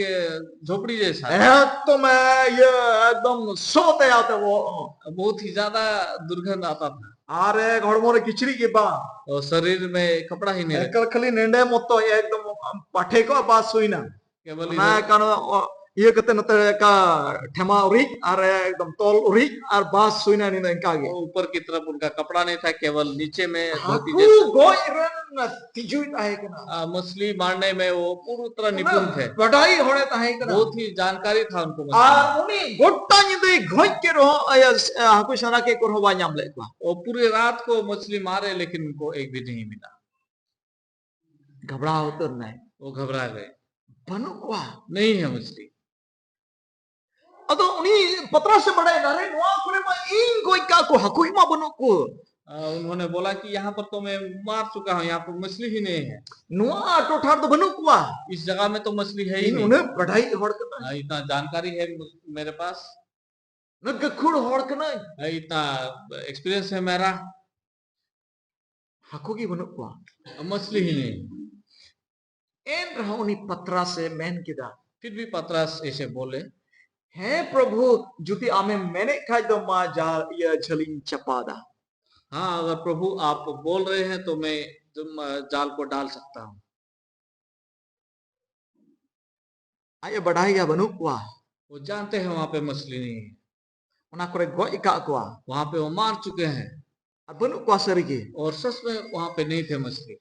ᱡᱷᱚᱯᱲᱤ ᱡᱮᱥᱟ᱾ ᱮᱠᱫᱚᱢ, ᱮ, ᱤᱭᱟᱹ, ᱮᱠᱫᱚᱢ ᱥᱚ ᱛᱟᱭᱟ ᱛᱮ ᱵᱚᱦᱚᱜ ᱦᱚᱸ᱾ ᱵᱚᱦᱩᱛ ᱦᱤ ᱡᱟᱫᱟ ᱫᱩᱨᱜᱚᱱᱫᱷ ᱟᱛᱟ ᱛᱷᱟ᱾ ᱟᱨ ᱮᱠ ᱦᱚᱲᱢᱚ ᱨᱮ ᱠᱤᱪᱨᱤᱡ ᱜᱮ ᱵᱟᱝ᱾ ᱚ, ᱥᱚᱨᱤᱨ ᱢᱮ ᱠᱟᱯᱲᱟ ᱦᱤ ᱱᱟᱦᱤ ᱨᱮ᱾ ᱮᱠᱟᱞ ᱠᱷᱟᱹᱞᱤ ᱱᱮᱸᱰᱮ ᱢᱚᱛᱚ ᱮᱠᱫᱚᱢ ᱯᱟᱴᱷᱮ ᱠᱚᱜᱼᱟ, ᱵᱟᱥ ᱦᱩᱭᱱᱟ᱾ ᱠᱮᱵᱚᱞ ᱚᱱᱟ ᱤᱱᱟᱹ ᱠᱟᱱ, ᱚ, ᱤᱭᱟᱹ ᱠᱟᱛᱮ ᱱᱚᱛᱮ ᱮᱠᱟ ᱴᱷᱮᱢᱟ ᱩᱨᱤᱡ ᱟᱨ ᱮᱠᱫᱚᱢ ᱛᱚᱞ ᱩᱨᱤᱡ ᱟᱨ ᱵᱟᱥ ᱦᱩᱭᱱᱟ ᱱᱤᱱᱟᱹ ᱤᱱᱠᱟ ᱜᱮ᱾ ᱚ, ᱩᱯᱚᱨ ᱠᱤ ᱛᱚᱨᱚᱯ ᱩᱱᱠᱟ ᱠᱟᱯᱲᱟ ᱱᱟᱦᱤ ᱛᱷᱟ, ᱠᱮᱵᱚᱞ ᱱᱤᱪᱮ ᱢᱮ ᱫᱷᱳᱛᱤ ᱦᱟᱹᱠᱩ ᱡᱮᱥᱟ᱾ ᱜᱚᱡ ᱨᱮᱱ ᱛᱤᱡᱩᱭ ᱛᱟᱦᱮᱸ ᱠᱟᱱᱟ᱾ ᱟ, ᱢᱟᱪᱷᱞᱤ ᱢᱟᱨᱱᱮ ᱢᱮ ᱣᱳ ᱯᱩᱨᱟ ᱛᱚᱨᱟ ᱚᱱᱟ ᱱᱤᱯᱩᱱ ᱛᱷᱮ᱾ ᱵᱟᱰᱟᱭ ᱦᱚᱲᱮ ᱛᱟᱦᱮᱸ ᱠᱟᱱᱟ᱾ ᱵᱚᱦᱩᱛ ᱦᱤ ᱡᱟᱱᱠᱟᱨᱤ ᱛᱷᱟ ᱩᱱᱠᱳ ᱢᱟᱪᱷᱞᱤ᱾ ᱟᱨ ᱩᱱᱤ ᱜᱚᱴᱟ ᱧᱤᱫᱟᱹᱭ ᱜᱷᱚᱡ ᱠᱮ ᱨᱮᱦᱚᱸ, ᱤᱭᱟᱹ, ᱦᱟᱹᱠᱩ ᱥᱟᱱᱟ ᱠᱮ ᱠᱚ ᱨᱮᱦᱚᱸ ᱵᱟᱭ ᱧᱟᱢ ᱞᱮᱫ ᱠᱚᱣᱟ᱾ ᱚ, ᱯᱩᱨᱮ ᱨᱟᱛ ᱠᱚ ᱢᱟᱪᱷᱞᱤ ᱢᱟᱨᱮ, ᱞᱮᱠᱤᱱ ᱩᱱᱠᱳ ᱮᱠ ᱵᱷᱤ ᱱᱟᱦᱤ ᱢᱤᱞᱟ᱾ ᱜᱷᱟᱵᱲᱟᱣ ᱩᱛᱟᱹᱨ ᱱᱟᱭ᱾ ᱚ, ᱜᱷᱟᱵᱲᱟ ᱜᱮ᱾ ᱵᱟᱹᱱᱩᱜ ᱠᱚᱣᱟ᱾ ᱱᱟᱦᱤ ᱦᱮ ᱢᱟᱪᱷᱞᱤ᱾ ᱟᱫᱚ ᱩᱱᱤ ᱯᱟᱛᱨᱟᱥ ᱮ ᱵᱟᱲᱟᱭᱮᱱᱟ, "ᱟᱨᱮ, ᱱᱚᱣᱟ ᱠᱚᱨᱮ ᱢᱟ ᱤᱧ ᱜᱚᱡ ᱠᱟᱜ ᱠᱚ, ᱦᱟᱹᱠᱩ ᱢᱟ ᱵᱟᱹᱱᱩᱜ ᱠᱚ᱾ ᱟ, ᱩᱱᱦᱳᱱᱮ ᱵᱳᱞᱟ ᱠᱤ ᱭᱟᱦᱟᱸ ᱯᱟᱨ ᱛᱚ ᱢᱮ ᱢᱟᱨ ᱪᱩᱠᱟ ᱦᱩᱸ, ᱭᱟᱦᱟᱸ ᱯᱟᱨ ᱢᱟᱪᱷᱞᱤ ᱦᱤ ᱱᱟᱦᱤ ᱦᱮ᱾ ᱱᱚᱣᱟ ᱴᱚᱴᱷᱟ ᱨᱮᱫᱚ ᱵᱟᱹᱱᱩᱜ ᱠᱚᱣᱟ᱾ ᱤᱥ ᱡᱟᱜᱟ ᱢᱮ ᱛᱚ ᱢᱟᱪᱷᱞᱤ ᱦᱮ ᱦᱤ ᱤᱧ ᱱᱟᱦᱤ᱾ ᱩᱱᱟᱹᱜ ᱵᱟᱰᱟᱭ ᱦᱚᱲ ᱠᱟᱱᱟ᱾ ᱟ, ᱤᱛᱱᱟ ᱡᱟᱱᱠᱟᱨᱤ ᱦᱮ ᱢᱮᱨᱮ ᱯᱟᱥ᱾ ᱩᱱᱟᱹᱜ ᱜᱟᱹᱠᱷᱩᱲ ᱦᱚᱲ ᱠᱟᱹᱱᱟᱹᱧ᱾ ᱟ, ᱤᱛᱱᱟ ᱮᱠᱥᱯᱤᱨᱤᱭᱮᱱᱥ ᱦᱮ ᱢᱮᱨᱟ᱾ ᱦᱟᱹᱠᱩ ᱜᱮ ᱵᱟᱹᱱᱩᱜ ᱠᱚᱣᱟ᱾ मछली ही नहीं। ᱮᱱ ᱨᱮᱦᱚᱸ ᱩᱱᱤ ᱯᱟᱛᱨᱟᱥ ᱮ ᱢᱮᱱ ᱠᱮᱫᱟ, फिर भी पतरस ऐसे बोले, ᱦᱮᱸ ᱯᱨᱚᱵᱷᱩ, ᱡᱩᱫᱤ ᱟᱢᱮᱢ ᱢᱮᱱᱮᱫ ᱠᱷᱟᱡ ᱫᱚ ᱢᱟ ᱡᱟᱞ ᱤᱭᱟᱹ ᱡᱷᱟᱹᱞᱤᱧ ᱪᱟᱯᱟᱫᱟ᱾ हाँ, अगर प्रभु आप बोल रहे हैं तो मैं तुम, अ, जाल को डाल सकता हूँ। ᱟᱡ ᱮ ᱵᱟᱰᱟᱭ ᱜᱮᱭᱟ ᱵᱟᱹᱱᱩᱜ ᱠᱚᱣᱟ᱾ वो जानते हैं वहां पे मछली नहीं है। ᱚᱱᱟ ᱠᱚᱨᱮ ᱜᱚᱡ ᱟᱠᱟᱫ ᱠᱚᱣᱟ᱾ वहां पे वो मार चुके हैं। ᱟᱨ ᱵᱟᱹᱱᱩᱜ ᱠᱚᱣᱟ ᱥᱟᱹᱨᱤᱜᱮ᱾ और सच में वहां पे नहीं थे मछली।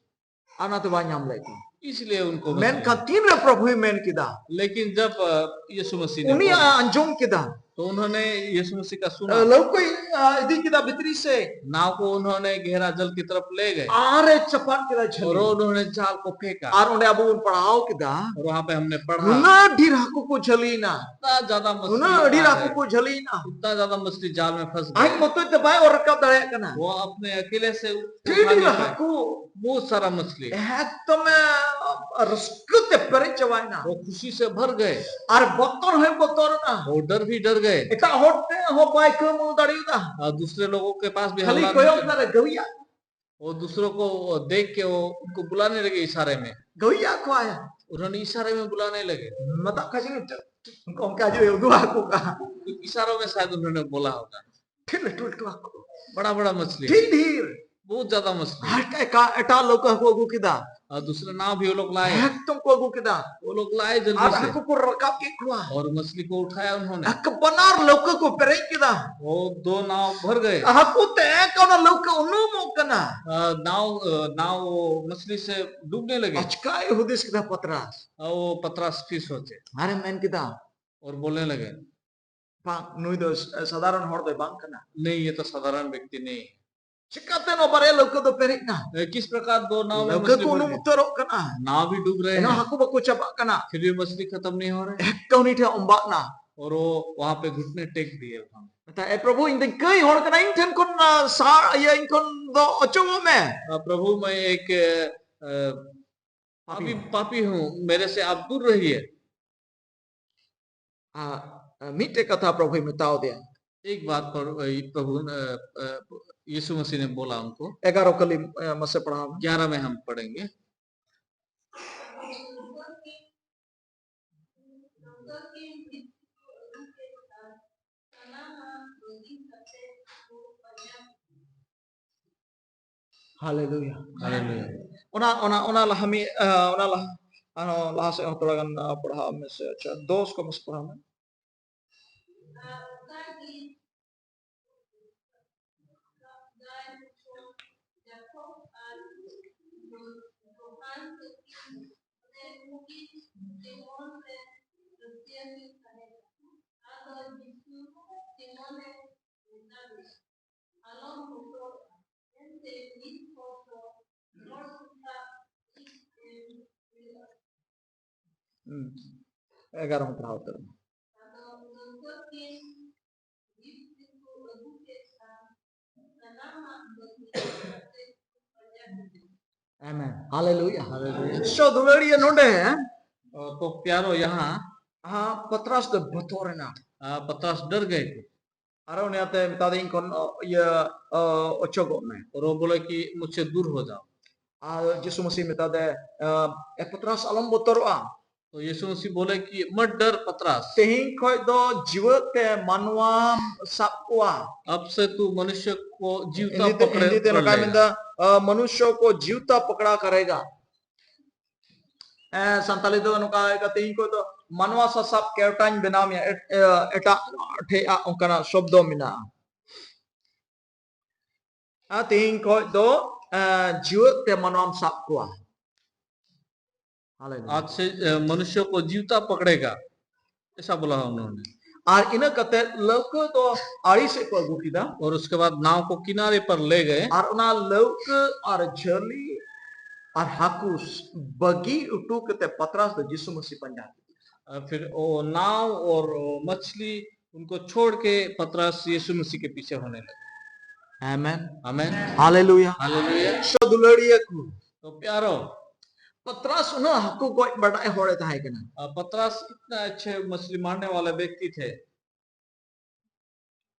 ᱟᱨ ᱚᱱᱟᱛᱮ ᱵᱟᱭ ᱧᱟᱢ ᱞᱮᱫ ᱠᱚᱣᱟ᱾ इसलिए उनको मछली ᱢᱮᱱᱠᱷᱟᱱ ᱛᱤᱱᱨᱮ ᱯᱨᱚᱵᱷᱩᱭ ᱢᱮᱱ ᱠᱮᱫᱟ, लेकिन जब, अ, यीशु मसीह ने ᱩᱱᱤ बोला, ᱟᱸᱡᱚᱢ ᱠᱮᱫᱟ, तो उन्होंने यीशु मसीह का सुना। ᱞᱟᱹᱣᱠᱟᱹᱭ ᱟ, ᱤᱫᱤ ᱠᱮᱫᱟ ᱵᱷᱤᱛᱨᱤ ᱥᱮ, नाव को उन्होंने गहरा जल की तरफ ले गए ᱟᱨ ᱮ ᱪᱟᱯᱟᱫ ᱠᱮᱫᱟ और ᱡᱷᱟᱹᱞᱤ᱾ उन्होंने जाल को फेंका। ᱟᱨ ᱚᱸᱰᱮ ᱟᱵᱚ ᱵᱚᱱ ᱯᱟᱲᱦᱟᱣ ᱠᱮᱫᱟ, और वहां पे हमने पढ़ा, ᱩᱱᱟᱹᱜ ᱰᱷᱮᱨ ᱦᱟᱹᱠᱩ ᱠᱚ ᱡᱷᱟᱹᱞᱤᱭᱮᱱᱟ, इतना ज्यादा मछली ᱩᱱᱟᱹᱜ ᱰᱷᱮᱨ उठा ᱦᱟᱹᱠᱩ है, ᱠᱚ ᱡᱷᱟᱹᱞᱤᱭᱮᱱᱟ, उतना ज्यादा मछली जाल में फंस ᱟᱡ गई। ᱢᱚᱛᱚᱡ ᱛᱮ ᱵᱟᱭ ᱚᱨ ᱨᱟᱠᱟᱵ ᱫᱟᱲᱮᱭᱟᱜ ᱠᱟᱱᱟ᱾ वो अपने अकेले से उठा ᱰᱷᱮᱨ नहीं ᱰᱷᱮᱨ पाए। ᱦᱟᱹᱠᱩ बहुत सारा मछली। ᱮᱠᱫᱚᱢ ᱮ, ᱨᱟᱹᱥᱠᱟᱹ ᱛᱮ ᱯᱮᱨᱮᱡ ᱪᱟᱵᱟᱭᱮᱱᱟ᱾ वो खुशी से भर गए ᱟᱨ ᱵᱚᱛᱚᱨ ᱦᱚᱸᱭ ᱵᱚᱛᱚᱨ ᱮᱱᱟ᱾ और डर भी डर गए। ᱮᱴᱟᱜ ᱦᱚᱲ ᱴᱷᱮᱱ ᱦᱚᱸ ᱵᱟᱭ ᱠᱟᱹᱢᱟᱹᱣ ᱫᱟᱲᱮᱭᱟᱫᱟ᱾ और दूसरे लोगों के पास भी ᱠᱷᱟᱹᱞᱤ हमला नहीं ᱠᱚᱭᱚᱜ किया। ᱫᱟᱨᱮ ᱜᱟᱹᱣᱤᱭᱟ वो दूसरों को देख के वो उनको बुलाने लगे इशारे में। ᱜᱟᱹᱣᱤᱭᱟ ᱠᱚᱣᱟᱭ᱾ उन्होंने इशारे में बुलाने लगे। ᱢᱮᱛᱟᱜ ᱠᱚᱣᱟ ᱡᱮ, ᱚᱱᱠᱟ ᱡᱮ ᱩᱫᱩᱜ ᱟᱠᱚ ᱠᱟᱱᱟ᱾ इशारों में शायद उन्होंने बोला होगा। ᱰᱷᱮᱨ ᱞᱟᱹᱴᱩ ᱞᱟᱹᱴᱩ ᱦᱟᱹᱠᱩ, बड़ा बड़ा मछली, ᱰᱷᱮᱨ ᱰᱷᱮᱨ᱾ बहुत ज्यादा मछली। ᱟᱨ ᱮᱴᱟᱜ ᱮᱴᱟᱜ ᱞᱟᱹᱣᱠᱟᱹ ᱦᱟᱹᱠᱩ ᱟᱹᱜᱩ ᱠᱮᱫᱟ᱾ और दूसरा नाव भी वो लोग लाए। ᱮᱠᱫᱚᱢ ᱠᱚ ᱟᱹᱜᱩ ᱠᱮᱫᱟ᱾ वो लोग लाए ᱟᱨ जल्दी से। ᱦᱟᱹᱠᱩ ᱠᱚ ᱨᱟᱠᱟᱵ ᱠᱮᱫ ᱠᱚᱣᱟ᱾ और मछली को उठाया उन्होंने। ᱟᱠ ᱵᱟᱱᱟᱨ ᱞᱟᱹᱣᱠᱟᱹ ᱠᱚ ᱯᱮᱨᱮᱡ ᱠᱮᱫᱟ᱾ वो दो नाव भर गए। ᱦᱟᱹᱠᱩ ᱛᱮ ᱮᱠ ᱚᱱᱟ ᱞᱟᱹᱣᱠᱟᱹ ᱩᱱᱩᱢᱚᱜ ᱠᱟᱱᱟ᱾ आ, नाव, आ, नाव वो मछली से डूबने लगे। ᱟᱪᱠᱟᱭ ᱦᱩᱫᱤᱥ ᱠᱮᱫᱟ ᱯᱟᱛᱨᱟᱥ᱾ आ, वो पतरस फिर सोचे ᱟᱨᱮ ᱢᱮᱱ ᱠᱮᱫᱟ, और बोलने लगे, ᱵᱟᱝ, ᱱᱩᱭ ᱫᱚ ᱥᱟᱫᱷᱟᱨᱚᱱ ᱦᱚᱲ ᱫᱚᱭ ᱵᱟᱝ ᱠᱟᱱᱟ᱾ नहीं, ये तो साधारण व्यक्ति नहीं है। ᱪᱤᱠᱟᱛᱮ ᱱᱚᱣᱟ ᱵᱟᱨᱭᱟ ᱞᱟᱹᱣᱠᱟᱹ ᱫᱚ ᱯᱮᱨᱮᱡ ᱮᱱᱟ? ए, किस प्रकार दो नाव में ᱞᱟᱹᱣᱠᱟᱹ मछली ᱠᱚ भर ᱩᱱᱩᱢ गई? ᱩᱛᱟᱹᱨᱚᱜ ᱠᱟᱱᱟ᱾ नाव भी डूब रहे ᱮᱱᱦᱚᱸ हैं, ᱦᱟᱹᱠᱩ ᱵᱟᱠᱚ ᱪᱟᱵᱟᱜ ᱠᱟᱱᱟ᱾ फिर भी मछली खत्म नहीं हो रहे। ᱮᱠ ᱠᱟᱹᱣᱱᱤ ᱴᱷᱮᱱ ᱚᱢᱵᱟᱜ ᱮᱱᱟ᱾ और वो वहां पे घुटने टेक दिए उन्होंने। ᱢᱮᱛᱟᱭ, ᱮ ᱯᱨᱚᱵᱷᱩ, ᱤᱧ ᱫᱚᱧ ᱠᱟᱹᱭ ᱦᱚᱲ ᱠᱟᱱᱟ, ᱤᱧ ᱴᱷᱮᱱ ᱠᱷᱚᱱ, ᱟ, ᱥᱟ-, ᱤᱭᱟᱹ, ᱤᱧ ᱠᱷᱚᱱ ᱫᱚ ᱚᱪᱚᱜᱚᱜ ᱢᱮ᱾ आ, प्रभु, मैं एक, अ, पापी, पापी हूँ, मेरे से आप दूर रहिए। ᱟᱨ, ᱟ, ᱢᱤᱫᱴᱮᱡ ᱠᱟᱛᱷᱟ ᱯᱨᱚᱵᱷᱩᱭ ᱢᱮᱛᱟᱣ ᱫᱮᱭᱟ᱾ एक बात पर, अ, प्रभु, अ, अ, यीशु मसीह ने बोला उनको। ग्यारह कली, अ, में से पढ़ा। ग्यारह में हम पढ़ेंगे। Haleluya. Haleluya. Ona, ona, ona laha mi, uh, ona laha, ano, laha se thora gan, uh, padha me se, acha, dos ko mas padha me. Hmm. Egarong perahu terus. Amen. Haleluya. Haleluya. So, ᱫᱩᱞᱟᱹᱲᱤᱭᱟᱹ ᱱᱚᱰᱮ, तो प्यारो, यहाँ हाँ, पतरस ᱫᱚ ᱵᱚᱛᱚᱨ ᱮᱱᱟ᱾ आ, पतरस डर गए थे। ᱟᱨ ᱩᱱᱤ ᱟᱛᱮ ᱢᱮᱛᱟ ᱫᱤᱧ ᱠᱷᱚᱱ, ᱚ, ᱤᱭᱟᱹ, ᱚ, ᱚᱪᱚᱜᱚᱜ ᱢᱮ᱾ और वो बोले कि मुझसे दूर हो जाओ। ᱟᱨ ᱡᱤᱥᱩ ᱢᱟᱹᱥᱤ ᱢᱮᱛᱟ ᱫᱮ, ᱟ, ᱮ ᱯᱚᱛᱨᱟᱥ, ᱟᱞᱚᱢ ᱵᱚᱛᱚᱨᱚᱜᱼᱟ᱾ तो यीशु मसीह बोले कि मत डर पतरस। ᱛᱮᱦᱮᱧ ᱠᱷᱚᱡ ᱫᱚ ᱡᱤᱣᱮᱫ ᱛᱮ ᱢᱟᱱᱣᱟᱢ ᱥᱟᱵ ᱠᱚᱣᱟ᱾ अब से तू मनुष्य को जीवता ᱦᱤᱱᱫᱤ ᱛᱮ, पकड़े, ᱦᱤᱱᱫᱤ ᱛᱮ पकड़ ᱱᱚᱝᱠᱟᱭ लेगा। ᱢᱮᱱᱫᱟ, ᱟ, मनुष्य को जीवता पकड़ा करेगा। ᱮ, ᱥᱟᱱᱛᱟᱞᱤ ᱫᱚ ᱱᱚᱝᱠᱟ ᱠᱟᱛᱮ ᱤᱧ ᱠᱚ ᱫᱚ ᱢᱟᱱᱣᱟ ᱥᱟᱥᱟᱵ ᱠᱮᱣᱴᱟᱧ ᱵᱮᱱᱟᱣ ᱢᱮᱭᱟ, ᱮᱴ-, ᱮ, ᱮᱴᱟᱜ ᱴᱷᱮᱡ ᱟᱜ ᱚᱱᱠᱟᱱᱟᱜ ᱥᱚᱵᱫᱚ ᱢᱮᱱᱟᱜᱼᱟ᱾ ᱟᱨ ᱛᱮᱦᱮᱧ ᱠᱷᱚᱡ ᱫᱚ, ᱮ, ᱡᱤᱣᱮᱫ ᱛᱮ ᱢᱟᱱᱣᱟᱢ ᱥᱟᱵ ᱠᱚᱣᱟ᱾ Hallelujah. आज से, अ, मनुष्य को जीवता पकड़ेगा, ऐसा बोला उन्होंने। ᱟᱨ ᱤᱱᱟᱹ ᱠᱟᱛᱮ ᱞᱟᱹᱣᱠᱟᱹ ᱫᱚ ᱟᱲᱮ ᱥᱮᱫ ᱠᱚ ᱟᱹᱜᱩ ᱠᱮᱫᱟ᱾ और उसके बाद नाव को किनारे पर ले गए। ᱟᱨ ᱚᱱᱟ ᱞᱟᱹᱣᱠᱟᱹ ᱟᱨ ᱡᱷᱟᱹᱞᱤ ᱟᱨ ᱦᱟᱹᱠᱩ ᱵᱟᱹᱜᱤ ᱦᱚᱴᱚ ᱠᱟᱛᱮ ᱯᱟᱛᱨᱟᱥ ᱫᱚ ᱡᱤᱥᱩ ᱢᱟᱹᱥᱤ ᱯᱟᱸᱡᱟ ᱠᱮᱫᱮᱭᱟ᱾ अ, फिर वो नाव और वो मछली, उनको छोड़ के पतरस यीशु मसीह के पीछे होने लगे। Amen. Amen. Hallelujah. Hallelujah. So, ᱫᱩᱞᱟᱹᱲᱤᱭᱟᱹ ᱠᱚ, तो प्यारो, ᱯᱟᱛᱨᱟᱥ ᱩᱱᱟᱹᱜ ᱦᱟᱹᱠᱩ ᱜᱚᱡ ᱵᱟᱰᱟᱭ ᱦᱚᱲᱮ ᱛᱟᱦᱮᱸ ᱠᱟᱱᱟ᱾ अ, पतरस इतना अच्छे मछली मारने वाले व्यक्ति थे।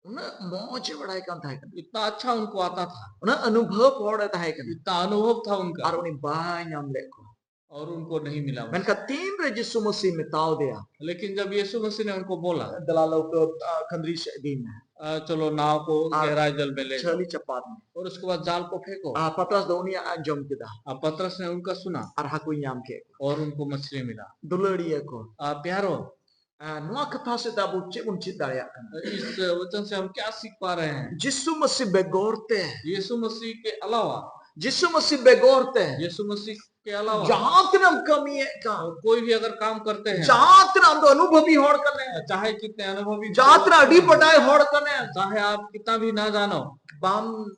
ᱩᱱᱟᱹᱜ ᱢᱚᱡᱽ ᱮ ᱵᱟᱲᱟᱭ ᱠᱟᱱ ᱛᱟᱦᱮᱸ ᱠᱟᱱᱟ᱾ इतना अच्छा उनको आता था, ᱩᱱᱟᱹᱜ ᱚᱱᱩᱵᱷᱚᱵ ᱦᱚᱲ ᱮ ᱛᱟᱦᱮᱸ ᱠᱟᱱᱟ᱾ इतना अनुभव था उनका, ᱟᱨ ᱩᱱᱤ ᱵᱟᱭ ᱧᱟᱢ ᱞᱮᱫ ᱠᱚᱣᱟ᱾ और उनको नहीं मिला। ᱢᱮᱱᱠᱷᱟᱱ ᱛᱤᱱᱨᱮ ᱡᱤᱥᱩ ᱢᱟᱹᱥᱤ ᱢᱮᱛᱟᱣ ᱫᱮᱭᱟ, लेकिन जब यीशु मसीह ने उनको बोला, ᱫᱮᱞᱟ ᱞᱟᱹᱣᱠᱟᱹ ᱠᱷᱟᱹᱱᱫᱽᱨᱤ ᱥᱮᱫ ᱤᱫᱤ ᱢᱮ, "अ, चलो नाव को ᱟᱨ गहराई जल में ले जाओ, ᱡᱷᱟᱹᱞᱤ ᱪᱟᱯᱟᱫ ᱢᱮ᱾ और उसके बाद जाल को फेंको।" ᱟᱨ ᱯᱟᱛᱨᱟᱥ ᱫᱚ ᱩᱱᱤᱭᱟᱜ ᱟᱸᱡᱚᱢ ᱠᱮᱫᱟ अब पतरस ने उनका सुना ᱟᱨ ᱦᱟᱹᱠᱩᱭ ᱧᱟᱢ ᱠᱮᱫ ᱠᱚᱣᱟ᱾ और उनको मछली मिला। ᱫᱩᱞᱟᱹᱲᱤᱭᱟᱹ ᱠᱚ, आ, प्यारो, ᱟᱨ ᱱᱚᱣᱟ ᱠᱟᱛᱷᱟ ᱥᱮᱫ ᱟᱵᱚ ᱪᱮᱫ ᱵᱚᱱ ᱪᱮᱫ ᱫᱟᱲᱮᱭᱟᱜ ᱠᱟᱱᱟ? इस वचन से हम क्या सीख पा रहे हैं? ᱡᱤᱥᱩ ᱢᱟᱹᱥᱤ ᱵᱮᱜᱚᱨ ᱛᱮ, यीशु मसीह के अलावा, ᱡᱤᱥᱩ ᱢᱟᱹᱥᱤ ᱵᱮᱜᱚᱨ ᱛᱮ यीशु मसीह के अलावा ᱡᱟᱦᱟᱸ ᱛᱤᱱᱟᱹᱜ ᱮᱢ ᱠᱟᱹᱢᱤᱭᱮᱫ ᱠᱟᱱ, और कोई भी अगर काम करते हैं, ᱡᱟᱦᱟᱸ ᱛᱤᱱᱟᱹᱜ ᱟᱢ ᱫᱚ ᱚᱱᱩᱵᱷᱚᱵᱤ ᱦᱚᱲ ᱠᱟᱱᱟᱢ, चाहे कितने अनुभवी, ᱡᱟᱦᱟᱸ ᱛᱤᱱᱟᱹᱜ ᱟᱹᱰᱤ ᱵᱟᱰᱟᱭ ᱦᱚᱲ ᱠᱟᱱᱟᱢ, चाहे आप कितना भी ना जानो, ᱵᱟᱢ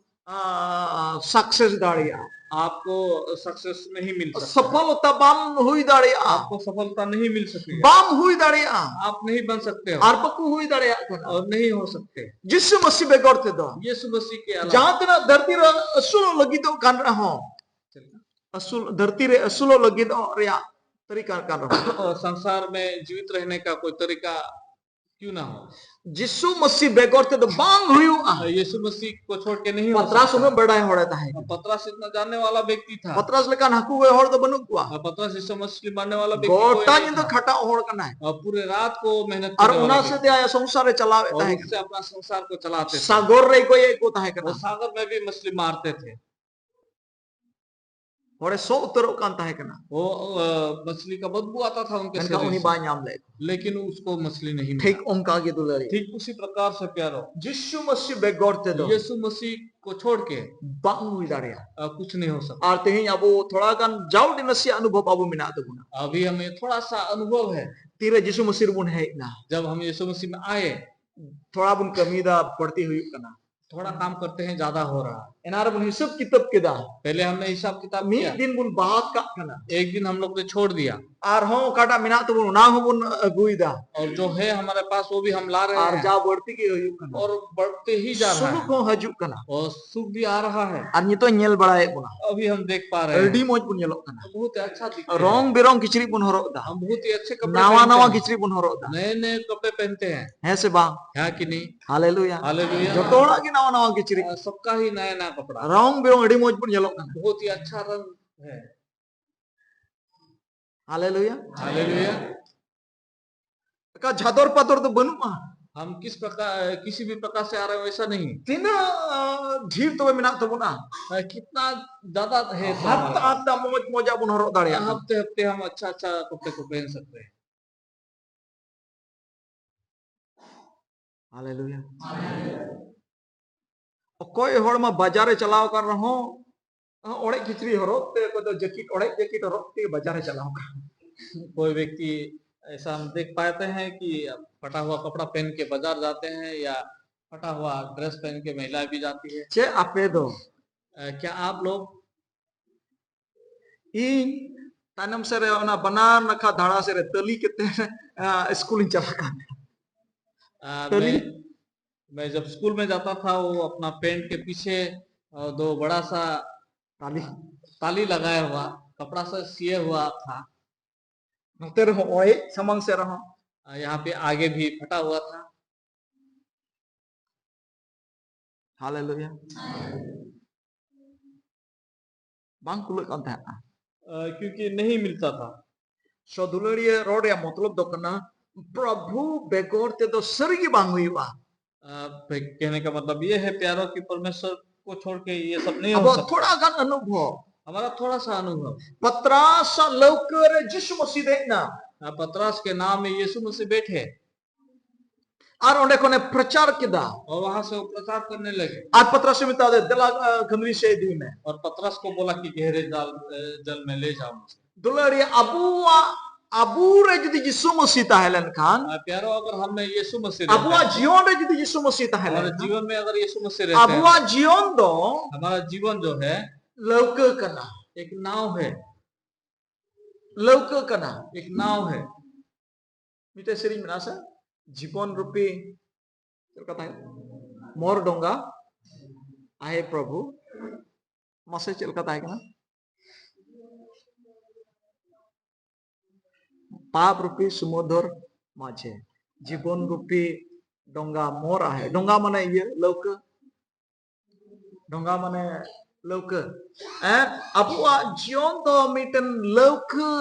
ᱥᱟᱠᱥᱮᱥ ᱫᱟᱲᱮᱭᱟᱜᱼᱟ᱾ आपको सक्सेस नहीं मिल सकता, ᱥᱚᱯᱷᱚᱞᱚᱛᱟ ᱵᱟᱢ ᱦᱩᱭ ᱫᱟᱲᱮᱭᱟᱜᱼᱟ᱾ आपको सफलता नहीं मिल सकेगा, ᱵᱟᱢ ᱦᱩᱭ ᱫᱟᱲᱮᱭᱟᱜᱼᱟ᱾ आप नहीं बन सकते हो ᱟᱨ ᱵᱟᱠᱚ ᱦᱩᱭ ᱫᱟᱲᱮᱭᱟᱜ ᱠᱟᱱᱟ᱾ और नहीं हो सकते। ᱡᱤᱥᱩ ᱢᱟᱹᱥᱤ ᱵᱮᱜᱚᱨ ᱛᱮᱫᱚ यीशु मसीह के अलावा ᱡᱟᱦᱟᱸ ᱛᱤᱱᱟᱹᱜ ᱫᱷᱟᱹᱨᱛᱤ ᱨᱮ ᱟᱹᱥᱩᱞᱚᱜ ᱞᱟᱹᱜᱤᱫᱚᱜ ᱠᱟᱱ ᱨᱮᱦᱚᱸ, ᱟᱹᱥᱩᱞ, ᱫᱷᱟᱹᱨᱛᱤ ᱨᱮ ᱟᱹᱥᱩᱞᱚᱜ ᱞᱟᱹᱜᱤᱫᱚᱜ ᱨᱮᱭᱟᱜ ᱛᱟᱹᱨᱤᱠᱟ ᱠᱟᱱ ᱨᱮᱦᱚᱸ, और संसार में जीवित रहने का कोई तरीका क्यों ना हो, ᱡᱤᱥᱩ ᱢᱟᱹᱥᱤ ᱵᱮᱜᱚᱨ ᱛᱮᱫᱚ ᱵᱟᱝ ᱦᱩᱭᱩᱜᱼᱟ᱾ यीशु मसीह को छोड़ के नहीं हो ᱯᱟᱛᱨᱟᱥ सकता। ᱩᱱᱟᱹᱜ ᱵᱟᱰᱟᱭ ᱦᱚᱲᱮ ᱛᱟᱦᱮᱸ ᱠᱟᱱᱟ᱾ पतरस इतना जानने वाला व्यक्ति था। ᱯᱟᱛᱨᱟᱥ ᱞᱮᱠᱟᱱ ᱦᱟᱹᱠᱩ ᱜᱚᱡ ᱦᱚᱲ ᱫᱚ ᱵᱟᱹᱱᱩᱜ ᱠᱚᱣᱟ᱾ और पतरस जैसा मछली मारने वाला व्यक्ति कोई ᱜᱚᱴᱟ नहीं ᱧᱤᱫᱟᱹ था। ᱠᱷᱟᱴᱟᱣ ᱦᱚᱲ ᱠᱟᱱᱟᱭ᱾ और पूरे रात को मेहनत ᱟᱨ करने ᱚᱱᱟ वाला ᱥᱟᱶᱛᱮ व्यक्ति। ᱟᱭᱟᱜ ᱥᱚᱝᱥᱟᱨ ᱮ ᱪᱟᱞᱟᱣᱮᱫ और ᱛᱟᱦᱮᱸ उससे ᱠᱟᱱᱟ᱾ अपना संसार को चलाते थे। ᱥᱟᱜᱚᱨ ᱨᱮ ᱜᱚᱡᱮᱫ ᱠᱚ ᱛᱟᱦᱮᱸ वो ᱠᱟᱱᱟ᱾ सागर में भी मछली मारते थे। ᱦᱚᱲᱮ ᱥᱚ ᱩᱛᱟᱹᱨᱚᱜ ᱠᱟᱱ ᱛᱟᱦᱮᱸ ᱠᱟᱱᱟ᱾ वो, अ, मछली का बदबू आता था उनके ᱢᱮᱱᱠᱷᱟᱱ शरीर ᱩᱱᱤ से, ᱵᱟᱭ ᱧᱟᱢ ᱞᱮᱫ ᱠᱚᱣᱟ᱾ लेकिन उसको मछली नहीं ᱴᱷᱤᱠ मिला। ᱚᱱᱠᱟ ᱜᱮ ᱫᱩᱞᱟᱹᱲᱤᱭᱟᱹ, ठीक उसी प्रकार से प्यारो, ᱡᱤᱥᱩ ᱢᱟᱹᱥᱤ ᱵᱮᱜᱚᱨ ᱛᱮᱫᱚ यीशु मसीह को छोड़ के, ᱵᱟᱝ ᱦᱩᱭ ᱫᱟᱲᱮᱭᱟᱜᱼᱟ᱾ अ, कुछ नहीं हो सकता। ᱟᱨ ᱛᱮᱦᱮᱧ ᱟᱵᱚ ᱛᱷᱚᱲᱟ ᱜᱟᱱ ᱡᱟᱣᱰᱤ ᱱᱟᱥᱮᱭᱟᱜ ᱚᱱᱩᱵᱷᱚᱵ ᱟᱵᱚ ᱢᱮᱱᱟᱜ ᱛᱟᱵᱚᱱᱟ᱾ अभी हमें थोड़ा सा अनुभव है। ᱛᱤᱨᱮ ᱡᱤᱥᱩ ᱢᱟᱹᱥᱤ ᱨᱮᱵᱚᱱ ᱦᱮᱡ ᱮᱱᱟ, जब हम यीशु मसीह में आए, ᱛᱷᱚᱲᱟ ᱵᱚᱱ ᱠᱟᱹᱢᱤᱭᱮᱫᱟ, ᱵᱟᱹᱲᱛᱤ ᱦᱩᱭᱩᱜ ᱠᱟᱱᱟ᱾ थोड़ा काम करते हैं, ज्यादा हो रहा है। ᱮᱱᱟᱝ ᱨᱮᱵᱚᱱ ᱦᱤᱥᱟᱹᱵ ᱠᱤᱛᱟᱹᱵ ᱠᱮᱫᱟ᱾ पहले हमने हिसाब किताब ᱢᱤᱫ किया। ᱫᱤᱱ ᱵᱚᱱ ᱵᱟᱫ ᱠᱟᱜ ᱠᱟᱱᱟ᱾ एक दिन हम लोग ने छोड़ दिया। ᱟᱨᱦᱚᱸ ᱚᱠᱟᱴᱟᱜ ᱢᱮᱱᱟᱜ ᱛᱟᱵᱚᱱ, ᱚᱱᱟ ᱦᱚᱸᱵᱚᱱ ᱟᱹᱜᱩᱭᱮᱫᱟ᱾ और जो है हमारे पास, वो भी हम ला रहे ᱟᱨ हैं। ᱡᱟ ᱵᱟᱹᱲᱛᱤ ᱜᱮ ᱦᱩᱭᱩᱜ ᱠᱟᱱᱟ᱾ और बढ़ते ही जा रहा ᱥᱩᱞᱩᱠ है। ᱦᱚᱸ ᱦᱤᱡᱩᱜ ᱠᱟᱱᱟ᱾ और सुख भी आ रहा है। ᱟᱨ ᱱᱤᱛᱚᱜ ᱧᱮᱞ ᱵᱟᱲᱟᱭᱮᱫ ᱵᱚᱱᱟ᱾ अभी हम देख पा रहे हैं। ᱟᱹᱰᱤ ᱢᱚᱡᱽ ᱵᱚᱱ ᱧᱮᱞᱚᱜ ᱠᱟᱱᱟ᱾ बहुत ही अच्छा दिख रहे हैं। ᱨᱚᱝ ᱵᱮᱨᱚᱝ ᱠᱤᱪᱨᱤᱡ ᱵᱚᱱ ᱦᱚᱨᱚᱜ ᱮᱫᱟ᱾ हम बहुत ही अच्छे कपड़े ᱱᱟᱣᱟ पहनते ᱱᱟᱣᱟ हैं। ᱠᱤᱪᱨᱤᱡ ᱵᱚᱱ ᱦᱚᱨᱚᱜ ᱮᱫᱟ᱾ नए नए कपड़े पहनते हैं। ᱦᱮᱸ ᱥᱮ ᱵᱟᱝ? ᱦᱮᱸ ᱠᱤ ᱱᱤ? ᱦᱟᱞᱮᱞᱩᱭᱟ। ᱦᱟᱞᱮᱞᱩᱭᱟ। ᱡᱚᱛᱚ ᱦᱚᱲᱟᱜ ᱜᱮ ᱱᱟᱣᱟ ᱱᱟᱣᱟ ᱠᱤᱪᱨᱤᱡ। आ, सबका ही नया नया कपड़ा। ᱨᱚᱝ ᱵᱮᱨᱚᱝ ᱟᱹᱰᱤ ᱢᱚᱡᱽ ᱵᱚᱱ ᱧᱮᱞᱚᱜ ᱠᱟᱱᱟ। बहुत ही अच्छा रंग है। ᱦᱟᱞᱮᱞᱩᱭᱟ। ᱦᱟᱞᱮᱞᱩᱭᱟ। ᱚᱠᱟ ᱡᱷᱟᱫᱚᱨ ᱯᱟᱫᱚᱨ ᱫᱚ ᱵᱟᱹᱱᱩᱜᱼᱟ। हम किस प्रकार, किसी भी प्रकार से आ रहे हैं, वैसा नहीं। ᱛᱤᱱᱟᱹᱜ ᱰᱷᱮᱨ ᱛᱚᱵᱮ ᱢᱮᱱᱟᱜ ᱛᱟᱵᱚᱱᱟ? आ, कितना ज्यादा है तो ᱦᱟᱯᱛᱟ हमारा। ᱦᱟᱯᱛᱟ ᱢᱚᱡᱽ ᱢᱚᱡᱟᱜ ᱵᱚᱱ ᱦᱚᱨᱚᱜ ᱫᱟᱲᱮᱭᱟᱜᱼᱟ। हफ्ते हफ्ते हम अच्छा अच्छा कपड़े को पहन सकते हैं। ᱦᱟᱞᱮᱞᱩᱭᱟ। ᱚᱠᱚᱭ ᱦᱚᱲ ᱢᱟ ᱵᱟᱡᱟᱨ ᱮ ᱪᱟᱞᱟᱣ ᱟᱠᱟᱱ ᱨᱮᱦᱚᱸ, ᱚᱲᱮᱡ ᱠᱤᱪᱨᱤᱡ ᱦᱚᱨᱚᱜ ᱛᱮ, ᱚᱠᱚᱭ ᱫᱚ ᱡᱮᱠᱮᱴ, ᱚᱲᱮᱡ ᱡᱮᱠᱮᱴ ᱦᱚᱨᱚᱜ ᱛᱮ ᱵᱟᱡᱟᱨ ᱮ ᱪᱟᱞᱟᱣ ᱟᱠᱟᱱ᱾ कोई व्यक्ति ऐसा हम देख पाते हैं कि फटा हुआ कपड़ा पहन के बाजार जाते हैं या फटा हुआ ड्रेस पहन के महिलाएं भी जाती है। ᱪᱮᱫ ᱟᱯᱮ ᱫᱚ? अ, क्या आप लोग? ᱤᱧ ᱛᱟᱭᱱᱚᱢ ᱥᱮᱫ ᱨᱮ ᱚᱱᱟ ᱵᱟᱱᱟᱨ ᱱᱟᱠᱷᱟ ᱫᱷᱟᱲᱟ ᱥᱮᱫ ᱨᱮ ᱛᱟᱹᱞᱤ ᱠᱟᱛᱮ, ᱟ, ᱥᱠᱩᱞ ᱤᱧ ᱪᱟᱞᱟᱜ ᱠᱟᱱ ᱛᱟᱦᱮᱸᱫ᱾ आ, ᱛᱟᱹᱞᱤ? मैं, मैं जब स्कूल में जाता था, वो अपना पैंट के पीछे, अ, दो बड़ा सा ताली। ताली लगाया हुआ, कपड़ा से सिए हुआ था। ᱱᱚᱛᱮ ᱨᱮᱦᱚᱸ ᱚᱲᱮᱡ, ᱥᱟᱢᱟᱝ ᱥᱮᱫ ᱨᱮᱦᱚᱸ। आ, यहाँ पे आगे भी फटा हुआ था। ᱦᱟᱞᱮᱞᱩᱭᱟ। ᱵᱟᱝ ᱠᱩᱞᱟᱹᱜ ᱠᱟᱱ ᱛᱟᱦᱮᱸᱫᱼᱟ। अ, क्योंकि नहीं मिलता था। ᱥᱚ ᱫᱩᱞᱟᱹᱲᱤᱭᱟᱹ, ᱨᱚᱲ ᱨᱮᱭᱟᱜ ᱢᱚᱛᱞᱚᱵ ᱫᱚ ᱠᱟᱱᱟ, ᱯᱨᱚᱵᱷᱩ ᱵᱮᱜᱚᱨ ᱛᱮᱫᱚ ᱥᱟᱹᱨᱤᱜᱮ ᱵᱟᱝ ᱦᱩᱭᱩᱜᱼᱟ। अ, कहने का मतलब ये है प्यारों की, परमेश्वर को छोड़ के ये सब नहीं हो ᱟᱵᱚ सकता। ᱛᱷᱚᱲᱟ ᱜᱟᱱ ᱚᱱᱩᱵᱷᱚᱵ᱾ हमारा थोड़ा सा अनुभव। ᱯᱟᱛᱨᱟᱥ ᱞᱟᱹᱣᱠᱟᱹ ᱨᱮ ᱡᱤᱥᱩ ᱢᱟᱹᱥᱤ ᱫᱮᱡ ᱮᱱᱟ। अ, पतरस के नाव में यीशु मसीह बैठे। ᱟᱨ ᱚᱸᱰᱮ ᱠᱷᱚᱱᱮ ᱯᱨᱚᱪᱟᱨ ᱠᱮᱫᱟ᱾ और वहां से वो प्रचार करने लगे। ᱟᱨ ᱯᱟᱛᱨᱟᱥ ᱮ ᱢᱮᱛᱟ ᱫᱮᱭᱟ, "ᱫᱮᱞᱟ, ᱟ, ᱜᱷᱟᱹᱱᱨᱤ ᱥᱮᱫ ᱤᱫᱤ ᱢᱮ।" और पतरस को बोला कि गहरे जाल, अ, जल में ले जाओ मुझे। ᱫᱩᱞᱟᱹᱲᱤᱭᱟᱹ, ᱟᱵᱚᱣᱟᱜ ᱟᱵᱚ ᱨᱮ ᱡᱩᱫᱤ ᱡᱤᱥᱩ ᱢᱟᱹᱥᱤ ᱛᱟᱦᱮᱸ ᱞᱮᱱᱠᱷᱟᱱ, ᱟᱨ ᱯᱭᱟᱨᱚ, ᱟᱜᱟᱨ ᱦᱟᱢ ᱢᱮ ᱭᱤᱥᱩ ᱢᱟᱹᱥᱤ ᱨᱮᱦᱛᱟ ᱟᱵᱚᱣᱟᱜ ᱦᱮ, ᱡᱤᱭᱚᱱ ᱨᱮ ᱡᱩᱫᱤ ᱡᱤᱥᱩ ᱢᱟᱹᱥᱤ ᱛᱟᱦᱮᱸ ᱦᱟᱢᱟᱨᱟ ᱞᱮᱱᱠᱷᱟᱱ, ᱡᱤᱵᱚᱱ ᱢᱮ ᱟᱜᱟᱨ ᱭᱤᱥᱩ ᱢᱟᱹᱥᱤ ᱨᱮᱦᱛᱟ ᱦᱮ, ᱟᱵᱚᱣᱟᱜ ᱡᱤᱭᱚᱱ ᱫᱚ ᱦᱟᱢᱟᱨᱟ ᱡᱤᱵᱚᱱ ᱡᱚ ᱦᱮ ᱞᱟᱹᱣᱠᱟᱹ ᱠᱟᱱᱟ᱾ ᱮᱠ ᱱᱟᱣ ᱦᱮ᱾ ᱞᱟᱹᱣᱠᱟᱹ ᱠᱟᱱᱟ᱾ ᱮᱠ ᱱᱟᱣ ᱦᱮ᱾ ᱢᱤᱫᱴᱮᱡ ᱥᱮᱨᱮᱧ ᱢᱮᱱᱟᱜᱼᱟ ᱥᱮ, ᱡᱤᱵᱚᱱ ᱨᱩᱯᱤ, ᱪᱮᱫ ᱞᱮᱠᱟ ᱛᱟᱦᱮᱸ? ᱢᱚᱨ ᱰᱚᱸᱜᱟ, ᱟᱦᱮ ᱯᱨᱚᱵᱷᱩ, ᱢᱟᱥᱮ ᱪᱮᱫ ᱞᱮᱠᱟ ᱛᱟᱦᱮᱸ ᱠᱟᱱᱟ? ᱯᱟᱯ ᱨᱩᱯᱤ ᱥᱩᱢᱩᱫᱚᱨ ᱢᱟᱡᱷᱮ, ᱡᱤᱵᱚᱱ ᱨᱩᱯᱤ ᱰᱚᱸᱜᱟ ᱢᱚᱨ ᱟᱦᱮ, ᱰᱚᱸᱜᱟ ᱢᱟᱱᱮ ᱤᱭᱟᱹ, ᱞᱟᱹᱣᱠᱟᱹ, ᱰᱷᱚᱸᱜᱟ ᱢᱟᱱᱮ ᱞᱟᱹᱣᱠᱟᱹ᱾ ᱮᱸ, ᱟᱵᱚᱣᱟᱜ ᱡᱤᱭᱚᱱ ᱫᱚ ᱢᱤᱫᱴᱮᱱ ᱞᱟᱹᱣᱠᱟᱹ,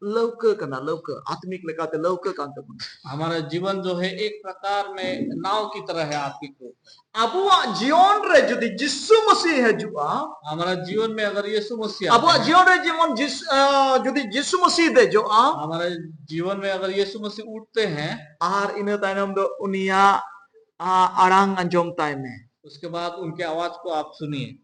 ᱞᱟᱹᱣᱠᱟᱹ ᱠᱟᱱᱟ, ᱞᱟᱹᱣᱠᱟᱹ, ᱟᱛᱢᱤᱠ ᱞᱮᱠᱟᱛᱮ ᱞᱟᱹᱣᱠᱟᱹ ᱠᱟᱱ ᱛᱟᱵᱚᱱᱟ᱾ हमारा जीवन जो है एक प्रकार में नाव की तरह है आत्मिक रूप में। ᱟᱵᱚᱣᱟᱜ ᱡᱤᱭᱚᱱ ᱨᱮ ᱡᱩᱫᱤ ᱡᱤᱥᱩ ᱢᱟᱹᱥᱤ ᱦᱤᱡᱩᱜᱼᱟ, हमारा जीवन में अगर यीशु मसीह ᱟᱵᱚᱣᱟᱜ ᱟᱛᱮ ᱦᱮᱸ, ᱡᱤᱭᱚᱱ ᱨᱮ ᱡᱮᱢᱚᱱ ᱡᱤᱥ-, ᱟ, ᱡᱩᱫᱤ ᱡᱤᱥᱩ ᱢᱟᱹᱥᱤ ᱫᱮᱡᱚᱜᱼᱟ, हमारे जीवन में अगर यीशु मसीह उठते हैं, ᱟᱨ ᱤᱱᱟᱹ ᱛᱟᱭᱱᱚᱢ ᱫᱚ ᱩᱱᱤᱭᱟᱜ ᱟ-, ᱟᱲᱟᱝ ᱟᱸᱡᱚᱢ ᱛᱟᱭ ᱢᱮ᱾ उसके बाद उनके आवाज को आप सुनिए।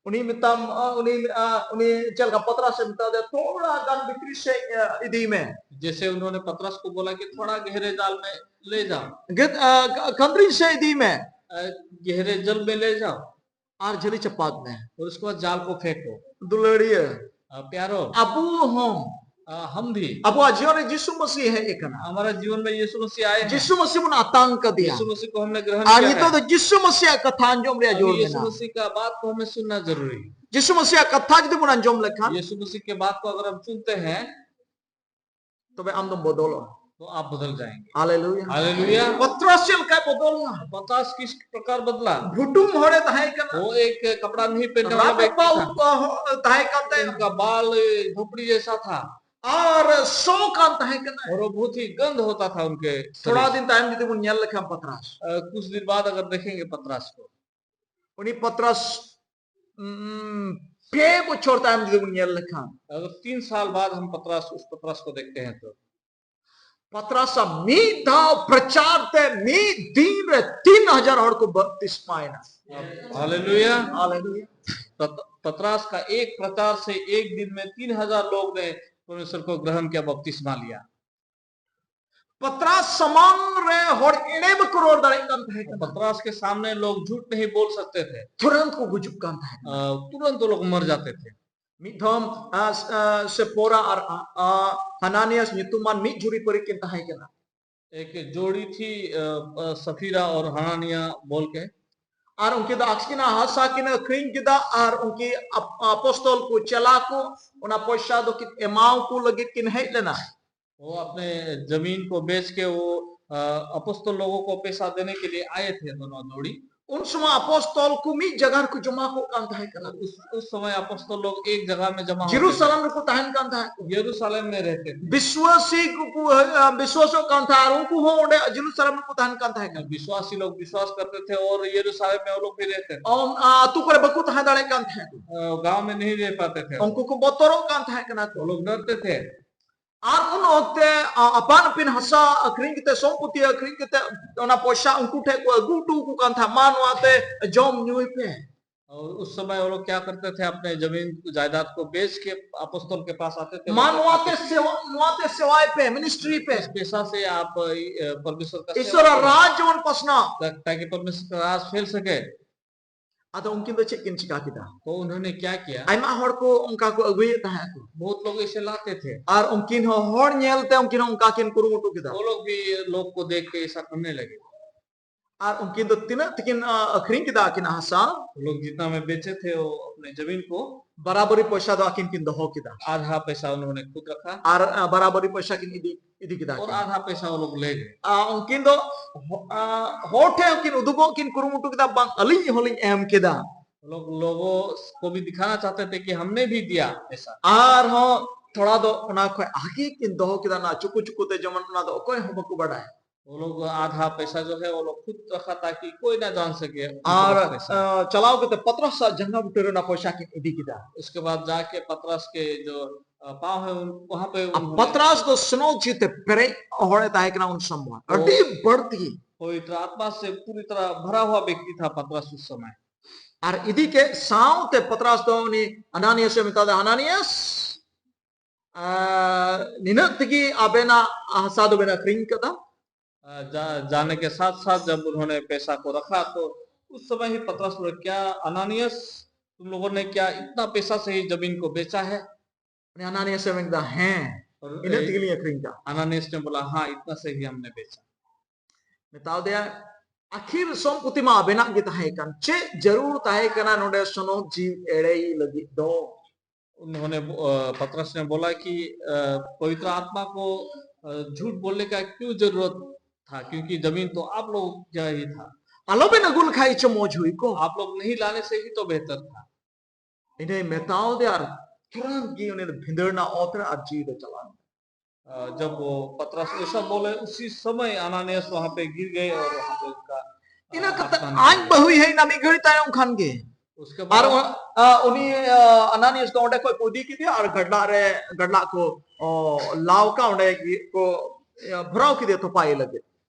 ᱩᱱᱤ ᱢᱮᱛᱟᱢ, ᱟ, ᱩᱱᱤ, ᱟ, ᱩᱱᱤ ᱪᱮᱫ ᱞᱮᱠᱟ ᱯᱟᱛᱨᱟᱥ ᱮ ᱢᱮᱛᱟ ᱫᱮᱭᱟ, "ᱛᱷᱚᱲᱟ ᱜᱟᱱ ᱵᱷᱤᱛᱨᱤ ᱥᱮᱫ, ᱟ, ᱤᱫᱤᱭ ᱢᱮ᱾ जैसे उन्होंने पतरस को बोला कि थोड़ा गहरे जाल में ले जाओ। ᱜᱮᱫ, ᱟ, ᱠᱟ-, ᱠᱟᱸᱫᱽᱨᱤᱧ ᱥᱮᱫ ᱤᱫᱤᱭ ᱢᱮ᱾ अ, गहरे जल में ले जाओ। ᱟᱨ ᱡᱷᱟᱹᱞᱤ ᱪᱟᱯᱟᱫ ᱢᱮ᱾" और उसके बाद जाल को फेंको। ᱫᱩᱞᱟᱹᱲᱤᱭᱟᱹ, ᱟᱨ ᱯᱭᱟᱨᱚ, ᱟᱵᱚ ᱦᱚᱸ ᱟᱨ ᱦᱟᱢ ᱵᱷᱤ᱾ ᱟᱵᱚᱣᱟᱜ ᱡᱤᱭᱚᱱ ᱨᱮ ᱡᱤᱥᱩ ᱢᱟᱹᱥᱤ ᱦᱮᱡ ᱟᱠᱟᱱᱟ᱾ हमारा जीवन में यीशु मसीह आए हैं। ᱡᱤᱥᱩ ᱢᱟᱹᱥᱤ ᱵᱚᱱ ᱟᱛᱟᱝ ᱠᱟᱫᱮᱭᱟ᱾ यीशु मसीह को हमने ग्रहण ᱟᱨ किया ᱱᱤᱛᱚᱜ है। ᱫᱚ ᱡᱤᱥᱩ ᱢᱟᱹᱥᱤᱭᱟᱜ ᱠᱟᱛᱷᱟ ᱟᱸᱡᱚᱢ ᱨᱮᱭᱟᱜ ᱟᱵᱚ ᱡᱳᱨ ᱭᱤᱥᱩ ᱢᱮᱱᱟᱜᱼᱟ᱾ ᱢᱟᱹᱥᱤ ᱠᱟ ᱵᱟᱛ ᱠᱚ ᱦᱟᱢᱮ ᱥᱩᱱᱱᱟ ᱡᱟᱨᱩᱨᱤ ᱦᱮ᱾ ᱡᱤᱥᱩ ᱢᱟᱹᱥᱤᱭᱟᱜ ᱠᱟᱛᱷᱟ ᱡᱩᱫᱤ ᱵᱚᱱ ᱟᱸᱡᱚᱢ ᱞᱮᱠᱷᱟᱱ, यीशु मसीह के बात को अगर हम सुनते हैं, ᱛᱚᱵᱮ ᱟᱢ ᱫᱚᱢ ᱵᱚᱫᱚᱞᱚᱜᱼᱟ᱾ तो आप बदल जाएंगे। ᱦᱟᱞᱮᱞᱩᱭᱟ᱾ हालेलुया। ᱯᱟᱛᱨᱟᱥ ᱪᱮᱫ ᱞᱮᱠᱟᱭ ᱵᱚᱫᱚᱞᱱᱟ? पतरस किस प्रकार बदला? ᱵᱷᱩᱴᱩᱢ ᱦᱚᱲᱮ ᱛᱟᱦᱮᱸ ᱠᱟᱱᱟ᱾ वो एक कपड़ा नहीं पहनने वाला व्यक्ति था। ᱨᱟᱯ ᱵᱟᱵᱟ ᱛᱟᱦᱮᱸ ᱠᱟᱱ ᱛᱟᱭᱟ᱾ उनका बाल झोपड़ी जैसा था। ᱟᱨ ᱥᱚ ᱠᱟᱱ ᱛᱟᱦᱮᱸ ᱠᱟᱱᱟ᱾ और वो बहुत ही गंध होता था उनके शरीर। ᱛᱷᱚᱲᱟ ᱫᱤᱱ ᱛᱟᱭᱚᱢ ᱡᱩᱫᱤ ᱵᱚᱱ ᱧᱮᱞ ᱞᱮᱠᱷᱟᱱ ᱯᱟᱛᱨᱟᱥ, अ, कुछ दिन बाद अगर देखेंगे पतरस को, ᱩᱱᱤ ᱯᱟᱛᱨᱟᱥ, ᱩᱢ, ᱯᱮ ᱵᱚᱪᱷᱚᱨ ᱛᱟᱭᱚᱢ ᱡᱩᱫᱤ ᱵᱚᱱ ᱧᱮᱞ ᱞᱮᱠᱷᱟᱱ, अगर तीन साल बाद हम पतरस, उस पतरस को देखते हैं तो, ᱯᱟᱛᱨᱟᱥ ᱟᱜ ᱢᱤᱫ ᱫᱷᱟᱣ ᱯᱨᱚᱪᱟᱨ ᱛᱮ ᱢᱤᱫ ᱫᱤᱱ ᱨᱮ ᱛᱤᱱ ᱦᱟᱡᱟᱨ ᱦᱚᱲ ᱠᱚ ᱵᱟᱯᱛᱤᱥᱢᱟᱭᱮᱱᱟ᱾ हालेलुया। ᱦᱟᱞᱮᱞᱩᱭᱟ᱾ पत-, पतरस का एक प्रचार से एक दिन में तीन हजार लोग ने परमेश्वर को ग्रहण किया, बपतिस्मा लिया। ᱯᱟᱛᱨᱟᱥ ᱥᱟᱢᱟᱝ ᱨᱮ ᱦᱚᱲ ᱮᱲᱮ ᱵᱟᱠᱚ ᱨᱚᱲ ᱫᱟᱲᱮᱭᱟᱜ ᱠᱟᱱ ᱛᱟᱦᱮᱸ ᱠᱟᱱᱟ᱾ पतरस के सामने लोग झूठ नहीं बोल सकते थे। ᱛᱩᱨᱟᱱᱛ ᱠᱚ ᱜᱩᱡᱩᱜ ᱠᱟᱱ ᱛᱟᱦᱮᱸ ᱠᱟᱱᱟ᱾ अ, तुरंत वो लोग मर जाते थे। ᱢᱤᱫ ᱫᱷᱚᱢ ᱟ, ᱟ, ᱥᱮᱯᱳᱨᱟ ᱟᱨ ᱟ, ᱟ, ᱦᱟᱱᱟᱱᱤᱭᱟᱥ ᱧᱩᱛᱩᱢᱟᱱ ᱢᱤᱫ ᱡᱩᱨᱤ ᱯᱟᱹᱨᱤ ᱠᱤᱱ ᱛᱟᱦᱮᱸ ᱠᱟᱱᱟ᱾ एक जोड़ी थी, अ, अ, सफीरा और हनानिया बोल के। ᱟᱨ ᱩᱱᱠᱤᱱ ᱫᱚ ᱟᱹᱠᱤᱱᱟᱜ ᱦᱟᱥᱟ ᱠᱤᱱ ᱟᱹᱠᱷᱨᱤᱧ ᱠᱮᱫᱟ ᱟᱨ ᱩᱱᱠᱤᱱ ᱟᱯ- ᱟᱯᱚᱥᱛᱚᱞ ᱠᱚ ᱪᱮᱞᱟ ᱠᱚ ᱚᱱᱟ ᱯᱚᱭᱥᱟ ᱫᱚ ᱠᱤᱱ ᱮᱢᱟᱣ ᱠᱚ ᱞᱟᱹᱜᱤᱫ ᱠᱤᱱ ᱦᱮᱡ ᱞᱮᱱᱟ᱾ वो अपने जमीन को बेच के वो, अ, अपोस्तल लोगों को पैसा देने के लिए आए थे दोनों जोड़ी। ᱩᱱ ᱥᱚᱢᱚᱭ ᱟᱯᱚᱥᱛᱚᱞ ᱠᱚ ᱢᱤᱫ ᱡᱟᱭᱜᱟ ᱨᱮᱠᱚ ᱡᱚᱢᱟ ᱠᱚᱜ ᱠᱟᱱ ᱛᱟᱦᱮᱸ ᱠᱟᱱᱟ᱾ उस उस समय अपोस्तल लोग एक जगह में जमा होते थे। ᱡᱮᱨᱩᱥᱟᱞᱮᱢ ᱨᱮᱠᱚ ᱛᱟᱦᱮᱱ ᱠᱟᱱ ᱛᱟᱦᱮᱸ ᱠᱚ᱾ यरूशलेम में रहते थे। ᱵᱤᱥᱣᱟᱥᱤ ᱠᱚᱠᱚ ᱟ, ᱵᱤᱥᱣᱟᱥᱚᱜ ᱠᱟᱱ ᱛᱟᱦᱮᱸ ᱟᱨ ᱩᱱᱠᱩ ᱦᱚᱸ ᱚᱸᱰᱮ ᱡᱮᱨᱩᱥᱟᱞᱮᱢ ᱨᱮᱠᱚ ᱛᱟᱦᱮᱱ ᱠᱟᱱ ᱛᱟᱦᱮᱸ ᱠᱟᱱᱟ᱾ विश्वासी लोग विश्वास करते थे और यरूशलेम में वो लोग भी रहते थे। ᱚᱱ- ᱟ, ᱟᱹᱛᱩ ᱠᱚᱨᱮ ᱵᱟᱠᱚ ᱛᱟᱦᱮᱸ ᱫᱟᱲᱮᱭᱟᱜ ᱠᱟᱱ ᱛᱟᱦᱮᱸ ᱠᱚ᱾ अ, गांव में नहीं रह पाते थे। ᱩᱱᱠᱩ ᱠᱚ ᱵᱚᱛᱚᱨᱚᱜ ᱠᱟᱱ ᱛᱟᱦᱮᱸ ᱠᱟᱱᱟ ᱠᱚ᱾ वो लोग डरते थे। ᱟᱨ ᱩᱱ ᱚᱠᱛᱮ ᱟ, ᱟᱯᱟᱱ ᱟᱹᱯᱤᱱ ᱦᱟᱥᱟ ᱟᱹᱠᱷᱨᱤᱧ ᱠᱟᱛᱮ, ᱥᱚᱢᱯᱚᱛᱤ ᱟᱹᱠᱷᱨᱤᱧ ᱠᱟᱛᱮ, ᱚᱱᱟ ᱯᱚᱭᱥᱟ ᱩᱱᱠᱩ ᱴᱷᱮᱱ ᱠᱚ ᱟᱹᱜᱩ ᱦᱚᱴᱚ ᱟᱠᱚ ᱠᱟᱱ ᱛᱟᱦᱮᱸᱫ, "ᱢᱟ ᱱᱚᱣᱟ ᱛᱮ ᱡᱚᱢ ᱧᱩᱭ ᱯᱮ᱾" और उस समय वो लोग क्या करते थे, अपने जमीन जायदाद को बेच के अपोस्तल के पास आते थे। ᱢᱟ ᱱᱚᱣᱟ ᱛᱮ ᱥᱮᱣᱟ, ᱱᱚᱣᱟ ᱛᱮ ᱥᱮᱣᱟᱭ ᱯᱮ, ᱢᱤᱱᱤᱥᱴᱨᱤ ᱯᱮ᱾ इस पैसा से आप, अ, परमेश्वर का सेवा ईश्वर करें। राज ᱡᱮᱢᱚᱱ ᱯᱟᱥᱱᱟᱣ᱾ ता-, ताकि परमेश्वर का राज फैल सके। ᱟᱫᱚ ᱩᱱᱠᱤᱱ ᱫᱚ ᱪᱮᱫ ᱠᱤᱱ ᱪᱤᱠᱟ ᱠᱮᱫᱟ? तो उन्होंने क्या किया? ᱟᱭᱢᱟ ᱦᱚᱲ ᱠᱚ ᱚᱱᱠᱟ ᱠᱚ ᱟᱹᱜᱩᱭᱮᱫ ᱛᱟᱦᱮᱸ ᱠᱚ᱾ बहुत लोग इसे लाते थे। ᱟᱨ ᱩᱱᱠᱤᱱ ᱦᱚᱸ ᱦᱚᱲ ᱧᱮᱞᱛᱮ ᱩᱱᱠᱤᱱ ᱦᱚᱸ ᱚᱱᱠᱟ ᱠᱤᱱ ᱠᱩᱨᱩᱢᱩᱴᱩ ᱠᱮᱫᱟ᱾ वो लोग भी लोग को देख के ऐसा करने लगे। ᱟᱨ ᱩᱱᱠᱤᱱ ᱫᱚ ᱛᱤᱱᱟᱹᱜ ᱛᱮᱠᱤᱱ ᱟ, ᱟᱹᱠᱷᱨᱤᱧ ᱠᱮᱫᱟ ᱟᱹᱠᱤᱱᱟᱜ ᱦᱟᱥᱟ? वो लोग जितना में बेचे थे वो अपने जमीन को, ᱵᱟᱨᱟᱵᱟᱨᱤ ᱯᱚᱭᱥᱟ ᱫᱚ ᱟᱹᱠᱤᱱ ᱠᱤᱱ ᱫᱚᱦᱚ ᱠᱮᱫᱟ᱾ आधा पैसा उन्होंने खुद रखा ᱟᱨ ᱟ, ᱵᱟᱨᱟᱵᱟᱨᱤ ᱯᱚᱭᱥᱟ ᱠᱤᱱ ᱤᱫᱤ ᱤᱫᱤ ᱠᱮᱫᱟ᱾ और आधा पैसा वो लोग ले गए। ᱟ, ᱩᱱᱠᱤᱱ ᱫᱚ ᱦᱚ- ᱟ, ᱦᱚᱲ ᱴᱷᱮᱱ ᱠᱤᱱ ᱩᱫᱩᱜᱚᱜ ᱠᱤᱱ ᱠᱩᱨᱩᱢᱩᱴᱩ ᱠᱮᱫᱟ, "ᱵᱟᱝ, ᱟᱹᱞᱤᱧ ᱦᱚᱸᱞᱤᱧ ᱮᱢ ᱠᱮᱫᱟ᱾" वो लोग लोगों को भी दिखाना चाहते थे कि हमने भी दिया पैसा। ᱟᱨᱦᱚᱸ ᱛᱷᱚᱲᱟ ᱫᱚ ᱚᱱᱟ ᱠᱷᱚᱱ ᱟᱜᱮ ᱠᱤᱱ ᱫᱚᱦᱚ ᱠᱮᱫᱟ, ᱚᱱᱟ ᱪᱩᱠᱩ ᱪᱩᱠᱩ ᱛᱮ, ᱡᱮᱢᱚᱱ ᱚᱱᱟ ᱫᱚ ᱚᱠᱚᱭ ᱦᱚᱸ ᱵᱟᱠᱚ ᱵᱟᱰᱟᱭ᱾ वो लोग आधा पैसा जो है वो लोग खुद रखा ताकि कोई ना जान सके। ᱟᱨ पैसा। ᱟ, ᱪᱟᱞᱟᱣ ᱠᱟᱛᱮ ᱯᱟᱛᱨᱟᱥ ᱟᱜ ᱡᱟᱸᱜᱟ ᱵᱩᱴᱟᱹ ᱨᱮ ᱚᱱᱟ ᱯᱚᱭᱥᱟ ᱠᱤᱱ ᱤᱫᱤ ᱠᱮᱫᱟ᱾ उसके बाद जाके पतरस के जो, अ, पाँव है उन, वहां पे ᱟᱨ उन्होंने ᱯᱟᱛᱨᱟᱥ ᱫᱚ ᱥᱱᱚ ᱡᱤᱛᱮ ᱯᱮᱨᱮᱡ ᱦᱚᱲᱮ ᱛᱟᱦᱮᱸ ᱠᱟᱱᱟ ᱩᱱ ᱥᱚᱢᱚᱭ, ᱚ᱾ ᱟᱹᱰᱤ ᱵᱟᱹᱲᱛᱤ᱾ पवित्र आत्मा से पूरी तरह भरा हुआ व्यक्ति था पतरस उस समय। ᱟᱨ ᱤᱫᱤ ᱠᱮᱫ ᱥᱟᱶᱛᱮ ᱯᱟᱛᱨᱟᱥ ᱫᱚ ᱩᱱᱤ ᱟᱱᱟᱱᱤᱭᱟᱥ ᱮ ᱢᱮᱛᱟ ᱫᱮᱭᱟ, "ᱟᱱᱟᱱᱤᱭᱟᱥ, ᱟᱨ ᱱᱤᱱᱟᱹᱜ ᱛᱮᱜᱮ ᱟᱵᱮᱱᱟᱜ ᱦᱟᱥᱟ ᱫᱚᱵᱮᱱ ᱟᱹᱠᱷᱨᱤᱧ ᱠᱟᱫᱟ? अ, जा, जाने के साथ साथ जब उन्होंने पैसा को रखा तो उस समय ही पतरस बोले, क्या अनानियस, तुम लोगों ने क्या इतना पैसा से ही जमीन को बेचा है? ᱩᱱᱤ ᱟᱱᱟᱱᱤᱭᱟᱥ ᱮ ᱢᱮᱱ ᱠᱮᱫᱟ, ᱦᱮᱸ, और ᱤᱱᱟᱹᱜ ᱛᱮᱜᱮ ᱞᱤᱧ ᱟᱹᱠᱷᱨᱤᱧ ᱠᱟᱜᱼᱟ᱾ अनानियस ने बोला, हाँ, इतना से ही हमने बेचा। ᱢᱮᱛᱟᱣ ᱫᱮᱭᱟ, ᱟᱹᱠᱷᱤᱨ ᱥᱚᱢᱯᱚᱛᱤ ᱢᱟ ᱟᱵᱮᱱᱟᱜ ᱜᱮ ᱛᱟᱦᱮᱸ ᱠᱟᱱ, ᱪᱮᱫ ᱡᱟᱹᱨᱩᱲ ᱛᱟᱦᱮᱸ ᱠᱟᱱᱟ ᱱᱚᱰᱮ ᱥᱚᱱᱚᱛ ᱡᱤᱣᱤ ᱮᱲᱮᱭ ᱞᱟᱹᱜᱤᱫ ᱫᱚ? उन्होंने बो- अ, पतरस ने बोला कि अ, पवित्र आत्मा को अ, झूठ बोलने का क्यों जरूरत था, क्योंकि जमीन तो आप लोग का ही था। ᱟᱞᱚᱵᱮᱱ ᱟᱹᱜᱩ ᱞᱮᱠᱷᱟᱡ ᱪᱚ ᱢᱚᱡᱽ ᱦᱩᱭ ᱠᱚᱜ᱾ आप लोग नहीं लाने से ही तो बेहतर था। ᱤᱱᱟᱹᱭ ᱢᱮᱛᱟᱣ ᱫᱮᱭᱟ ᱟᱨ ᱛᱩᱨᱟᱹᱱᱛ ᱜᱮ ᱩᱱᱤ ᱫᱚ ᱵᱷᱤᱸᱫᱟᱹᱲ ᱮᱱᱟ ᱚᱛ ᱨᱮ ᱟᱨ ᱡᱤᱣᱤ ᱫᱚ ᱪᱟᱞᱟᱣ ᱮᱱᱟ᱾ अ, जब वो पतरस ऐसा बोले, उसी समय अनानियस वहां पे गिर गए और वहां पे उनका अ, ᱤᱱᱟᱹ ᱠᱟᱛᱮ आत्मा ᱟᱡ निकल गया। ᱵᱟᱹᱦᱩᱭ ᱦᱮᱡ ᱮᱱᱟ ᱢᱤᱫ ᱜᱷᱟᱹᱲᱤ ᱛᱟᱭᱚᱢ ᱠᱷᱟᱱ ᱜᱮ᱾ उसके ᱟᱨ बाद ᱚᱱ- ᱟ, ᱩᱱᱤ ᱟ, ᱟᱱᱟᱱᱤᱭᱟᱥ ᱫᱚ ᱚᱸᱰᱮ ᱠᱷᱚᱡ ᱠᱚ ᱤᱫᱤ ᱠᱮᱫᱮᱭᱟ ᱟᱨ ᱜᱟᱰᱞᱟᱜ ᱨᱮ ᱜᱟᱰᱞᱟᱜ ᱠᱚ ᱚ, ᱞᱟᱣ ᱠᱟ ᱚᱸᱰᱮ ᱜᱮ ᱠᱚ ᱤᱭᱟᱹ, ᱵᱷᱚᱨᱟᱣ ᱠᱮᱫᱮᱭᱟ ᱛᱚᱯᱟ ᱤᱭᱟᱹ ᱞᱟᱹᱜᱤᱫ᱾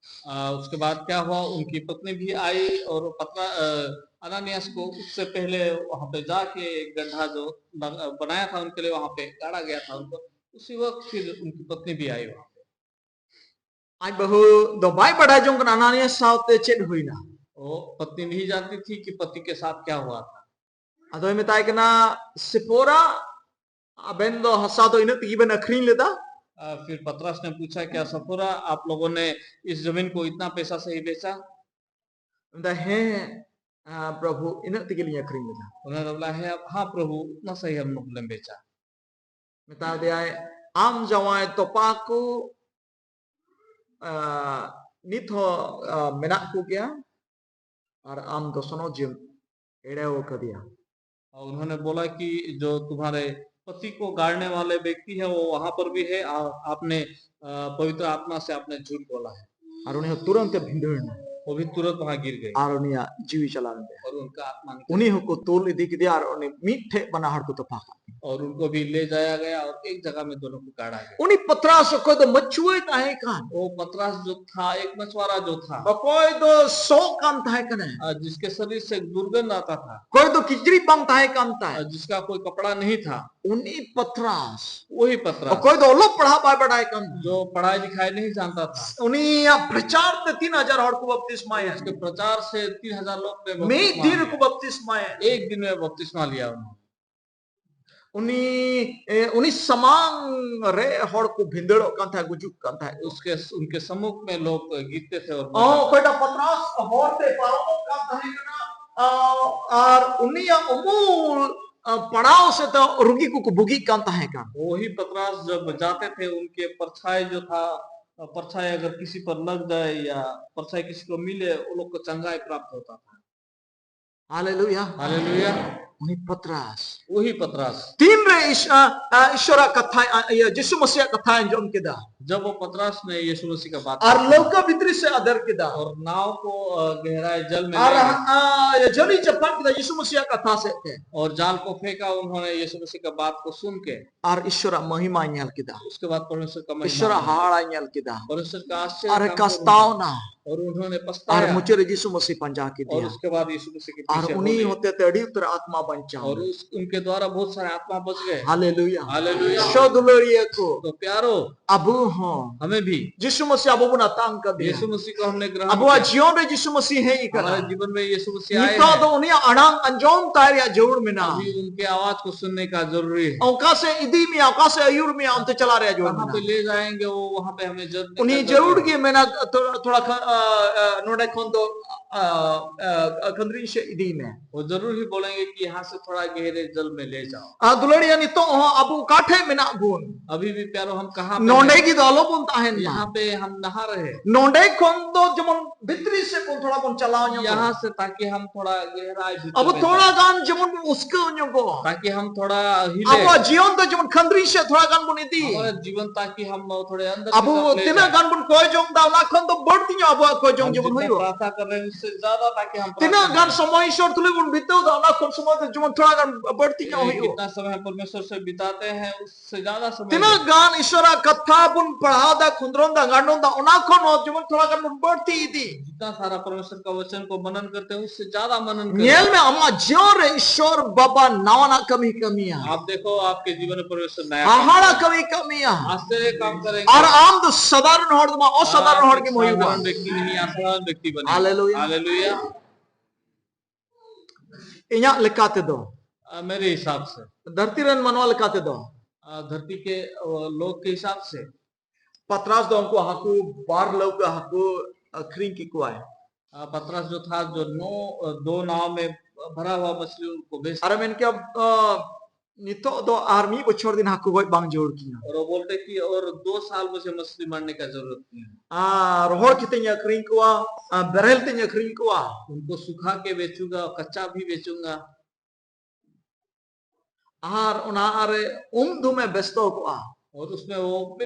अ, उसके बाद क्या हुआ, उनकी पत्नी भी आई और पतरा अ, अनानियास को उससे पहले वहां पे जाके एक गड्ढा जो ब- बनाया था उनके लिए, वहां पे गाड़ा गया था उनको, उसी वक्त फिर उनकी पत्नी भी आई वहां पे। ᱟᱡ ᱵᱟᱹᱦᱩ ᱫᱚ ᱵᱟᱭ ᱵᱟᱰᱟᱭ ᱡᱚᱝ ᱠᱟᱱᱟ ᱟᱱᱟᱱᱤᱭᱟᱥ ᱥᱟᱶᱛᱮ ᱪᱮᱫ ᱦᱩᱭᱱᱟ᱾ वो पत्नी नहीं जानती थी कि पति के साथ क्या हुआ था। ᱟᱫᱚᱭ ᱢᱮᱛᱟᱭ ᱠᱟᱱᱟ, ᱥᱤᱯᱳᱨᱟ, ᱟᱵᱮᱱ ᱫᱚ ᱦᱟᱥᱟ ᱫᱚ ᱤᱱᱟᱹᱜ ᱛᱮᱜᱮ ᱵᱮᱱ ᱟᱹᱠᱷᱨᱤᱧ ᱞᱮᱫᱟ? अ, फिर पतरस ने पूछा, क्या सफोरा, आप लोगों ने इस जमीन को इतना पैसा से ही बेचा? ᱢᱮᱱᱫᱟ, ᱦᱮᱸ, ᱟ, ᱯᱨᱚᱵᱷᱩ, ᱤᱱᱟᱹᱜ ᱛᱮᱜᱮ ᱞᱤᱧ ᱟᱹᱠᱷᱨᱤᱧ ᱞᱮᱫᱟ᱾ उन्होंने बोला, है, हाँ प्रभु, उतना सही हम लोगों ने बेचा। ᱢᱮᱛᱟ ᱫᱮᱭᱟᱭ, ᱟᱢ ᱡᱟᱶᱟᱭ ᱛᱚᱯᱟ ᱠᱚ, ᱟ, ᱱᱤᱛ ᱦᱚᱸ, ᱟ, ᱢᱮᱱᱟᱜ ᱠᱚᱜᱮᱭᱟ, ᱟᱨ ᱟᱢ ᱫᱚ ᱥᱚᱱᱚᱛ ᱡᱤᱣᱤᱢ ᱮᱲᱮᱣ ᱠᱟᱫᱮᱭᱟ᱾ और उन्होंने बोला कि जो तुम्हारे पति को गाड़ने वाले व्यक्ति है, वो वहां पर भी है, और आपने, अ, पवित्र आत्मा से आपने झूठ बोला है। ᱟᱨ ᱩᱱᱤ ᱦᱚᱸ ᱛᱩᱨᱟᱹᱱᱛ ᱮ ᱵᱷᱤᱸᱫᱟᱹᱲ ᱮᱱᱟ᱾ वो भी तुरंत वहां गिर गए ᱟᱨ ᱩᱱᱤᱭᱟᱜ ᱡᱤᱣᱤ ᱪᱟᱞᱟᱣ ᱮᱱ ᱛᱟᱭᱟ᱾ और उनका आत्मा निकल ᱩᱱᱤ ᱦᱚᱸᱠᱚ ᱛᱚᱞ ᱤᱫᱤ ᱠᱮᱫᱮᱭᱟ ᱟᱨ ᱩᱱᱤ ᱢᱤᱫ ᱴᱷᱮᱡ ᱵᱟᱱᱟ ᱦᱚᱲ ᱠᱚ ᱛᱚᱯᱟ ᱠᱟᱜ ᱠᱤᱱᱟ᱾ और उनको भी ले जाया गया और एक जगह में दोनों को गाड़ा गया। ᱩᱱᱤ ᱯᱟᱛᱨᱟᱥ ᱚᱠᱚᱭ ᱫᱚ ᱢᱟᱹᱪᱷᱩᱣᱟᱹᱭ ᱛᱟᱦᱮᱸ ᱠᱟᱱ᱾ वो पतरस जो था, एक मछुआरा जो था, ᱚᱠᱚᱭ ᱫᱚ ᱥᱚᱜ ᱠᱟᱱ ᱛᱟᱦᱮᱸ ᱠᱟᱱᱟᱭ᱾ अ, जिसके शरीर से दुर्गंध आता था, ᱚᱠᱚᱭ ᱫᱚ ᱠᱤᱪᱨᱤᱡ ᱵᱟᱝ ᱛᱟᱦᱮᱸ ᱠᱟᱱ ᱛᱟᱭ᱾ अ, जिसका कोई कपड़ा नहीं था, ᱩᱱᱤ ᱯᱟᱛᱨᱟᱥ, वही पतरस, ᱚᱠᱚᱭ ᱫᱚ ᱚᱞᱚᱜ ᱯᱟᱲᱦᱟᱜ ᱵᱟᱭ ᱵᱟᱰᱟᱭ ᱠᱟᱱ ᱛᱟᱦᱮᱸ᱾ जो पढ़ाई लिखाई नहीं जानता था, ᱩᱱᱤᱭᱟᱜ ᱯᱨᱚᱪᱟᱨ ᱛᱮ ᱛᱤᱱ ᱦᱟᱡᱟᱨ ᱦᱚᱲ ᱠᱚ ᱵᱟᱯᱛᱤᱥᱢᱟᱭᱟ᱾ उसके प्रचार से तीन हजार लोग ने ᱢᱤᱫ ᱵᱟᱯᱛᱤᱥᱢᱟ ᱫᱤᱱ ᱞᱤᱭᱟ᱾ ᱨᱮᱠᱚ ᱵᱟᱯᱛᱤᱥᱢᱟᱭᱟ᱾ एक दिन में बपतिस्मा लिया उन्होंने। ᱩᱱᱤ, ᱮ, ᱩᱱᱤ ᱥᱟᱢᱟᱝ ᱨᱮ ᱦᱚᱲ ᱠᱚ ᱵᱷᱤᱸᱫᱟᱹᱲᱚᱜ ᱠᱟᱱ ᱛᱟᱦᱮᱸᱫ, ᱜᱩᱡᱩᱜ ᱠᱟᱱ ᱛᱟᱦᱮᱸᱫ᱾ उसके, उनके सम्मुख में लोग गिरते थे और ᱚ, ᱢᱟᱨ ᱚᱠᱚᱭᱴᱟᱜ ᱯᱟᱛᱨᱟᱥ ᱦᱚᱨ ᱛᱮ ᱯᱟᱨᱚᱢᱚᱜ ᱠᱟᱱ ᱛᱟᱦᱮᱸ ᱠᱟᱱᱟ, ᱟ, ᱟᱨ ᱩᱱᱤᱭᱟᱜ ᱩᱢᱩᱞ, ᱟ, ᱯᱟᱲᱟᱣ ᱥᱮᱫ ᱛᱮ ᱨᱩᱜᱤ ᱠᱚᱠᱚ ᱵᱩᱜᱤᱜ ᱠᱟᱱ ᱛᱟᱦᱮᱸ ᱠᱟᱱ᱾ वही पतरस जब जाते थे, उनके परछाई जो था, परछाई अगर किसी पर लग जाए या परछाई किसी को मिले, वो लोग को चंगाई प्राप्त होता था। हालेलुया। हालेलुया। ᱩᱱᱤ ᱯᱟᱛᱨᱟᱥ᱾ वही पतरस। ᱛᱤᱱᱨᱮ ᱤᱥ-, ᱟ, ᱟ, ᱤᱥᱚᱨᱟᱜ ᱠᱟᱛᱷᱟᱭ, ᱟ, ᱤᱭᱟᱹ, ᱡᱤᱥᱩ ᱢᱟᱥᱤᱭᱟᱜ ᱠᱟᱛᱷᱟᱭ ᱟᱸᱡᱚᱢ ᱠᱮᱫᱟ᱾ जब वो पतरस ने यीशु मसीह का बात ᱟᱨ ᱞᱟᱹᱣᱠᱟᱹ ᱵᱷᱤᱛᱨᱤ ᱥᱮ ᱟᱫᱮᱨ ᱠᱮᱫᱟ᱾ और नाव को, अ, गहराई जल में ᱟᱨ, ले गया। ᱟ, ᱡᱷᱟᱹᱞᱤ ᱪᱟᱯᱟᱫ ᱠᱮᱫᱟ ᱡᱤᱥᱩ ᱢᱟᱥᱤᱭᱟᱜ ᱠᱟᱛᱷᱟ ᱥᱮᱫ ᱛᱮ᱾ और जाल को फेंका उन्होंने यीशु मसीह का बात को सुन के। ᱟᱨ ᱤᱥᱚᱨᱟᱜ ᱢᱚᱦᱤᱢᱟᱭ ᱧᱮᱞ ᱠᱮᱫᱟ᱾ उसके बाद परमेश्वर का महिमा ᱤᱥᱚᱨᱟᱜ ᱦᱟᱦᱟᱲᱟᱭ ᱧᱮᱞ ᱠᱮᱫᱟ᱾ परमेश्वर का आश्चर्य ᱟᱨ ᱮ काम को ᱠᱟᱥᱛᱟᱣᱱᱟ᱾ और उन्होंने ᱟᱨ ᱯछताया। ᱢᱩᱪᱟᱹᱫ ᱨᱮ ᱡᱤᱥᱩ ᱢᱟᱥᱤ ᱯᱟᱸᱡᱟ ᱟᱨ ᱠᱮᱫᱮᱭᱟ᱾ उसके बाद यीशु मसीह के ᱟᱨ ᱯᱤᱪᱷᱮ ᱩᱱᱤ ᱦᱚᱛᱮ ᱛᱮ ᱟᱹᱰᱤ ᱩᱛᱟᱹᱨ ᱟᱛᱢᱟ ᱵᱟᱧᱪᱟᱣ ᱮᱱᱟ᱾ और उस, उनके द्वारा बहुत सारे आत्मा बच गए। ᱦᱟᱞᱮᱞᱩᱭᱟ᱾ ᱦᱟᱞᱮᱞᱩᱭᱟ᱾ ᱥᱚ ᱫᱩᱞᱟᱹᱲᱤᱭᱟᱹ ᱠᱚ᱾ तो प्यारो, ᱟᱵᱚ ᱦᱚᱸ ᱟᱵᱚ ᱵᱤ ᱡᱤᱥᱩ ᱢᱟᱥᱤ ᱟᱵᱚ ᱵᱚᱱ ᱟᱛᱟᱝ ᱠᱟᱫᱮᱭᱟ᱾ ᱡᱤᱥᱩ ᱢᱟᱥᱤ ᱠᱚ ᱦᱟᱢᱱᱮ ᱜᱨᱚᱦᱚᱱ ᱟᱵᱚᱣᱟᱜ ᱠᱤᱭᱟ᱾ ᱡᱤᱭᱚᱱ ᱨᱮ ᱡᱤᱥᱩ ᱢᱟᱥᱤ ᱦᱮᱡ ᱟᱠᱟᱱᱟ᱾ ᱦᱟᱢᱟᱨᱮ ᱡᱤᱵᱚᱱ ᱢᱮ ᱭᱤᱥᱩ ᱢᱟᱥᱤ ᱟᱭᱮ ᱱᱤᱛᱚᱜ ᱦᱮᱸ᱾ ᱫᱚ ᱩᱱᱤᱭᱟᱜ ᱟᱲᱟᱝ ᱟᱸᱡᱚᱢ ᱛᱟᱭ ᱨᱮᱭᱟᱜ ᱡᱟᱹᱨᱩᱲ ᱢᱮᱱᱟᱜᱼᱟ᱾ ᱟᱵᱷᱤ ᱩᱱᱠᱮ ᱟᱣᱟᱡ ᱠᱚ ᱥᱩᱱᱱᱮ ᱠᱟ ᱡᱟᱨᱩᱨᱤ ᱦᱮ᱾ ᱚᱠᱟ ᱥᱮᱫ ᱤᱫᱤ ᱢᱮᱭᱟ, ᱚᱠᱟ ᱥᱮᱫ ᱟᱹᱭᱩᱨ ᱢᱮᱭᱟ, ᱚᱱᱛᱮ ᱪᱟᱞᱟᱜ ᱨᱮᱭᱟᱜ ᱡᱟᱹᱨᱩᱲ ᱢᱮᱱᱟᱜᱼᱟ᱾ ᱠᱟᱦᱟᱸ ᱯᱮ ᱞᱮ ᱡᱟᱭᱮᱸᱜᱮ, ᱣᱚ ᱣᱟᱦᱟᱸ ᱯᱮ ᱦᱟᱢᱮ ᱡᱟᱨᱩᱨ ᱩᱱᱤ ᱡᱟᱹᱨᱩᱲ ᱜᱮ ᱢᱮᱱᱟ, ᱛᱷᱚᱲᱟ, ᱛᱷᱚᱲᱟ ᱠᱷᱟ-, ᱟ, ᱟ, ᱱᱚᱰᱮ ᱠᱷᱚᱱ ᱫᱚ, ᱟ, ᱟ, ᱠᱷᱟᱹᱱᱫᱽᱨᱤᱧ ᱥᱮᱫ ᱤᱫᱤ ᱢᱮ᱾ ᱣᱚ ᱡᱟᱨᱩᱨ ᱦᱤ ᱵᱚᱞᱮᱸᱜᱮ ᱠᱤ ᱭᱟᱦᱟᱸ ᱥᱮ ᱛᱷᱚᱲᱟ ᱜᱮᱦᱨᱮ ᱡᱟᱞ ᱢᱮ ᱞᱮ ᱡᱟᱣ᱾ ᱟ, ᱫᱩᱞᱟᱹᱲᱤᱭᱟᱹ, ᱱᱤᱛᱚᱜ ᱦᱚᱸ ᱟᱵᱚ ᱚᱠᱟ ᱴᱷᱮᱱ ᱢᱮᱱᱟᱜ ᱵᱚᱱ? ᱟᱵᱷᱤ ᱵᱷᱤ ᱯᱭᱟᱨᱚ ᱦᱟᱢ ᱠᱟᱦᱟᱸ ᱯᱮ ᱱᱚᱰᱮ ᱦᱮᱸ? ᱜᱮ ᱫᱚ ᱟᱞᱚ ᱵᱚᱱ ᱛᱟᱦᱮᱱ ᱢᱟ᱾ ᱭᱟᱦᱟᱸ ᱯᱮ ᱦᱟᱢ ᱱᱟᱦᱟ ᱨᱮᱦᱮ᱾ ᱱᱚᱰᱮ ᱠᱷᱚᱱ ᱫᱚ ᱡᱮᱢᱚᱱ ᱵᱷᱤᱛᱨᱤ ᱥᱮᱫ ᱵᱚᱱ ᱛᱷᱚᱲᱟ ᱵᱚᱱ ᱪᱟᱞᱟᱣ ᱧᱚᱜᱚᱜ᱾ ᱭᱟᱦᱟᱸ ᱥᱮ ᱛᱟᱠᱤ ᱦᱟᱢ ᱛᱷᱚᱲᱟ ᱜᱮᱦᱨᱟᱭ ᱵᱷᱤᱛᱨᱤ ᱟᱵᱚ ᱢᱮ ᱛᱷᱚᱲᱟ ᱡᱟᱣ᱾ ᱜᱟᱱ ᱡᱮᱢᱚᱱ ᱵᱚᱱ ᱩᱥᱠᱟᱹᱣ ᱧᱚᱜᱚᱜ᱾ ᱛᱟᱠᱤ ᱦᱟᱢ ᱛᱷᱚᱲᱟ ᱦᱤᱞᱮ᱾ ᱟᱵᱚᱣᱟᱜ ᱡᱤᱭᱚᱱ ᱫᱚ ᱡᱮᱢᱚᱱ ᱠᱷᱟᱹᱱᱫᱽᱨᱤᱧ ᱥᱮᱫ ᱛᱷᱚᱲᱟ ᱜᱟᱱ ᱵᱚᱱ ᱤᱫᱤ᱾ ᱦᱟᱢᱟᱨᱟ ᱡᱤᱵᱚᱱ ᱛᱟᱠᱤ ᱦᱟᱢ ᱛᱷᱚᱲᱟ ᱟᱱᱫᱟᱨ ᱟᱵᱚ ᱠᱤ ᱛᱟᱨᱯᱷ ᱞᱮ ᱛᱤᱱᱟᱹᱜ ᱡᱟᱣ᱾ ᱜᱟᱱ ᱵᱚᱱ ᱠᱚᱭ ᱡᱚᱝ ᱫᱟ, ᱚᱱᱟ ᱠᱷᱚᱱ ᱫᱚ ᱵᱟᱹᱲᱛᱤ ᱧᱚᱜ ᱟᱵᱚᱣᱟᱜ ᱠᱚᱭ ᱡᱚᱝ ᱦᱟᱢ ᱡᱮᱢᱚᱱ ᱡᱤᱛᱱᱟ ᱦᱩᱭᱩᱜ᱾ ᱯᱨᱟᱨᱛᱷᱟ ᱠᱟᱨ ᱨᱮ ᱦᱟᱭ, से ज्यादा ताकि हम ᱛᱤᱱᱟᱹᱜ प्रार्थना ᱜᱟᱱ करें। ᱥᱚᱢᱚᱭ ᱤᱥᱚᱨ ᱛᱩᱞᱩᱡ ᱵᱚᱱ ᱵᱤᱛᱟᱹᱣ ᱫᱟ, ᱚᱱᱟ ᱠᱷᱚᱱ ᱥᱚᱢᱚᱭ ᱫᱚ ᱡᱮᱢᱚᱱ ᱛᱷᱚᱲᱟ ᱜᱟᱱ ᱵᱟᱹᱲᱛᱤ ᱧᱚᱜ ये ᱦᱩᱭᱩᱜ᱾ कितना समय हम परमेश्वर से बिताते हैं, उससे ज्यादा समय ᱛᱤᱱᱟᱹᱜ दें। ᱜᱟᱱ ᱤᱥᱚᱨᱟᱜ ᱠᱟᱛᱷᱟ ᱵᱚᱱ ᱯᱟᱲᱦᱟᱣ ᱫᱟ, ᱠᱷᱚᱸᱫᱽᱨᱚᱱ ᱫᱟ, ᱜᱟᱸᱰᱚᱱ ᱫᱟ, ᱚᱱᱟ ᱠᱷᱚᱱ ᱦᱚᱸ ᱡᱮᱢᱚᱱ ᱛᱷᱚᱲᱟ ᱜᱟᱱ ᱵᱚᱱ ᱵᱟᱹᱲᱛᱤ ᱤᱫᱤ᱾ जितना सारा परमेश्वर का वचन को मनन करते हैं, उससे ज्यादा मनन करें। ᱧᱮᱞ ᱢᱮ, ᱟᱢᱟᱜ ᱡᱤᱭᱚᱱ ᱨᱮ ᱤᱥᱚᱨ ᱵᱟᱵᱟ ᱱᱟᱣᱟᱱᱟᱜ ᱠᱟᱹᱢᱤ ᱠᱟᱹᱢᱤᱭᱟ᱾ आप देखो, आपके जीवन में परमेश्वर नया काम ᱦᱟᱦᱟᱲᱟ करेगा। ᱠᱟᱹᱢᱤ ᱠᱟᱹᱢᱤᱭᱟ᱾ आश्चर्य काम करेंगे। ᱟᱨ ᱟᱢ ᱫᱚ ᱥᱟᱫᱷᱟᱨᱚᱱ ᱦᱚᱲ ᱫᱚ ᱵᱟᱝ, और ᱚᱥᱟᱫᱷᱟᱨᱚᱱ आप ᱦᱚᱲ एक ᱜᱮᱢ ᱦᱩᱭᱩᱜᱼᱟ᱾ साधारण व्यक्ति नहीं, असाधारण व्यक्ति बनेंगे। हालेलुया। ᱤᱧᱟᱹᱜ ᱞᱮᱠᱟ ᱛᱮᱫᱚ, आ, मेरे हिसाब से, ᱫᱷᱟᱹᱨᱛᱤ ᱨᱮᱱ ᱢᱟᱱᱣᱟ ᱞᱮᱠᱟ ᱛᱮᱫᱚ, आ, धरती के, आ, लोग के हिसाब से, ᱯᱟᱛᱨᱟᱥ ᱫᱚ ᱩᱱᱠᱩ ᱦᱟᱹᱠᱩ ᱵᱟᱨ ᱞᱟᱹᱣᱠᱟᱹ ᱦᱟᱹᱠᱩ ᱟᱹᱠᱷᱨᱤᱧ ᱠᱮᱫ ᱠᱚᱣᱟᱭ᱾ आ, पतरस जो था, जो नौ, आ, दो नाव में भरा हुआ मछली उनको बेच ᱟᱨ ᱢᱮᱱ ᱠᱮᱭᱟ, ᱟ, ᱱᱤᱛᱚᱜ ᱫᱚ ᱟᱨ ᱢᱤᱫ ᱵᱚᱪᱷᱚᱨ ᱫᱤᱱ ᱦᱟᱹᱠᱩ ᱜᱚᱡ ᱵᱟᱝ ᱡᱟᱹᱨᱩᱲ ᱠᱤᱧᱟ᱾ और वो बोलते कि और दो साल मुझे मछली मारने का जरूरत नहीं है। ᱟᱨ ᱨᱚᱦᱚᱲ ᱠᱟᱛᱮᱧ ᱟᱹᱠᱷᱨᱤᱧ ᱠᱚᱣᱟ, ᱟ, ᱵᱮᱨᱮᱞ ᱛᱮᱧ ᱟᱹᱠᱷᱨᱤᱧ ᱠᱚᱣᱟ᱾ उनको सुखा के बेचूंगा, कच्चा भी बेचूंगा। ᱟᱨ ᱚᱱᱟ ᱨᱮ ᱩᱢ ᱫᱷᱩᱢᱮ ᱵᱮᱥᱛᱚ ᱠᱚᱜᱼᱟ᱾ और उसमें वो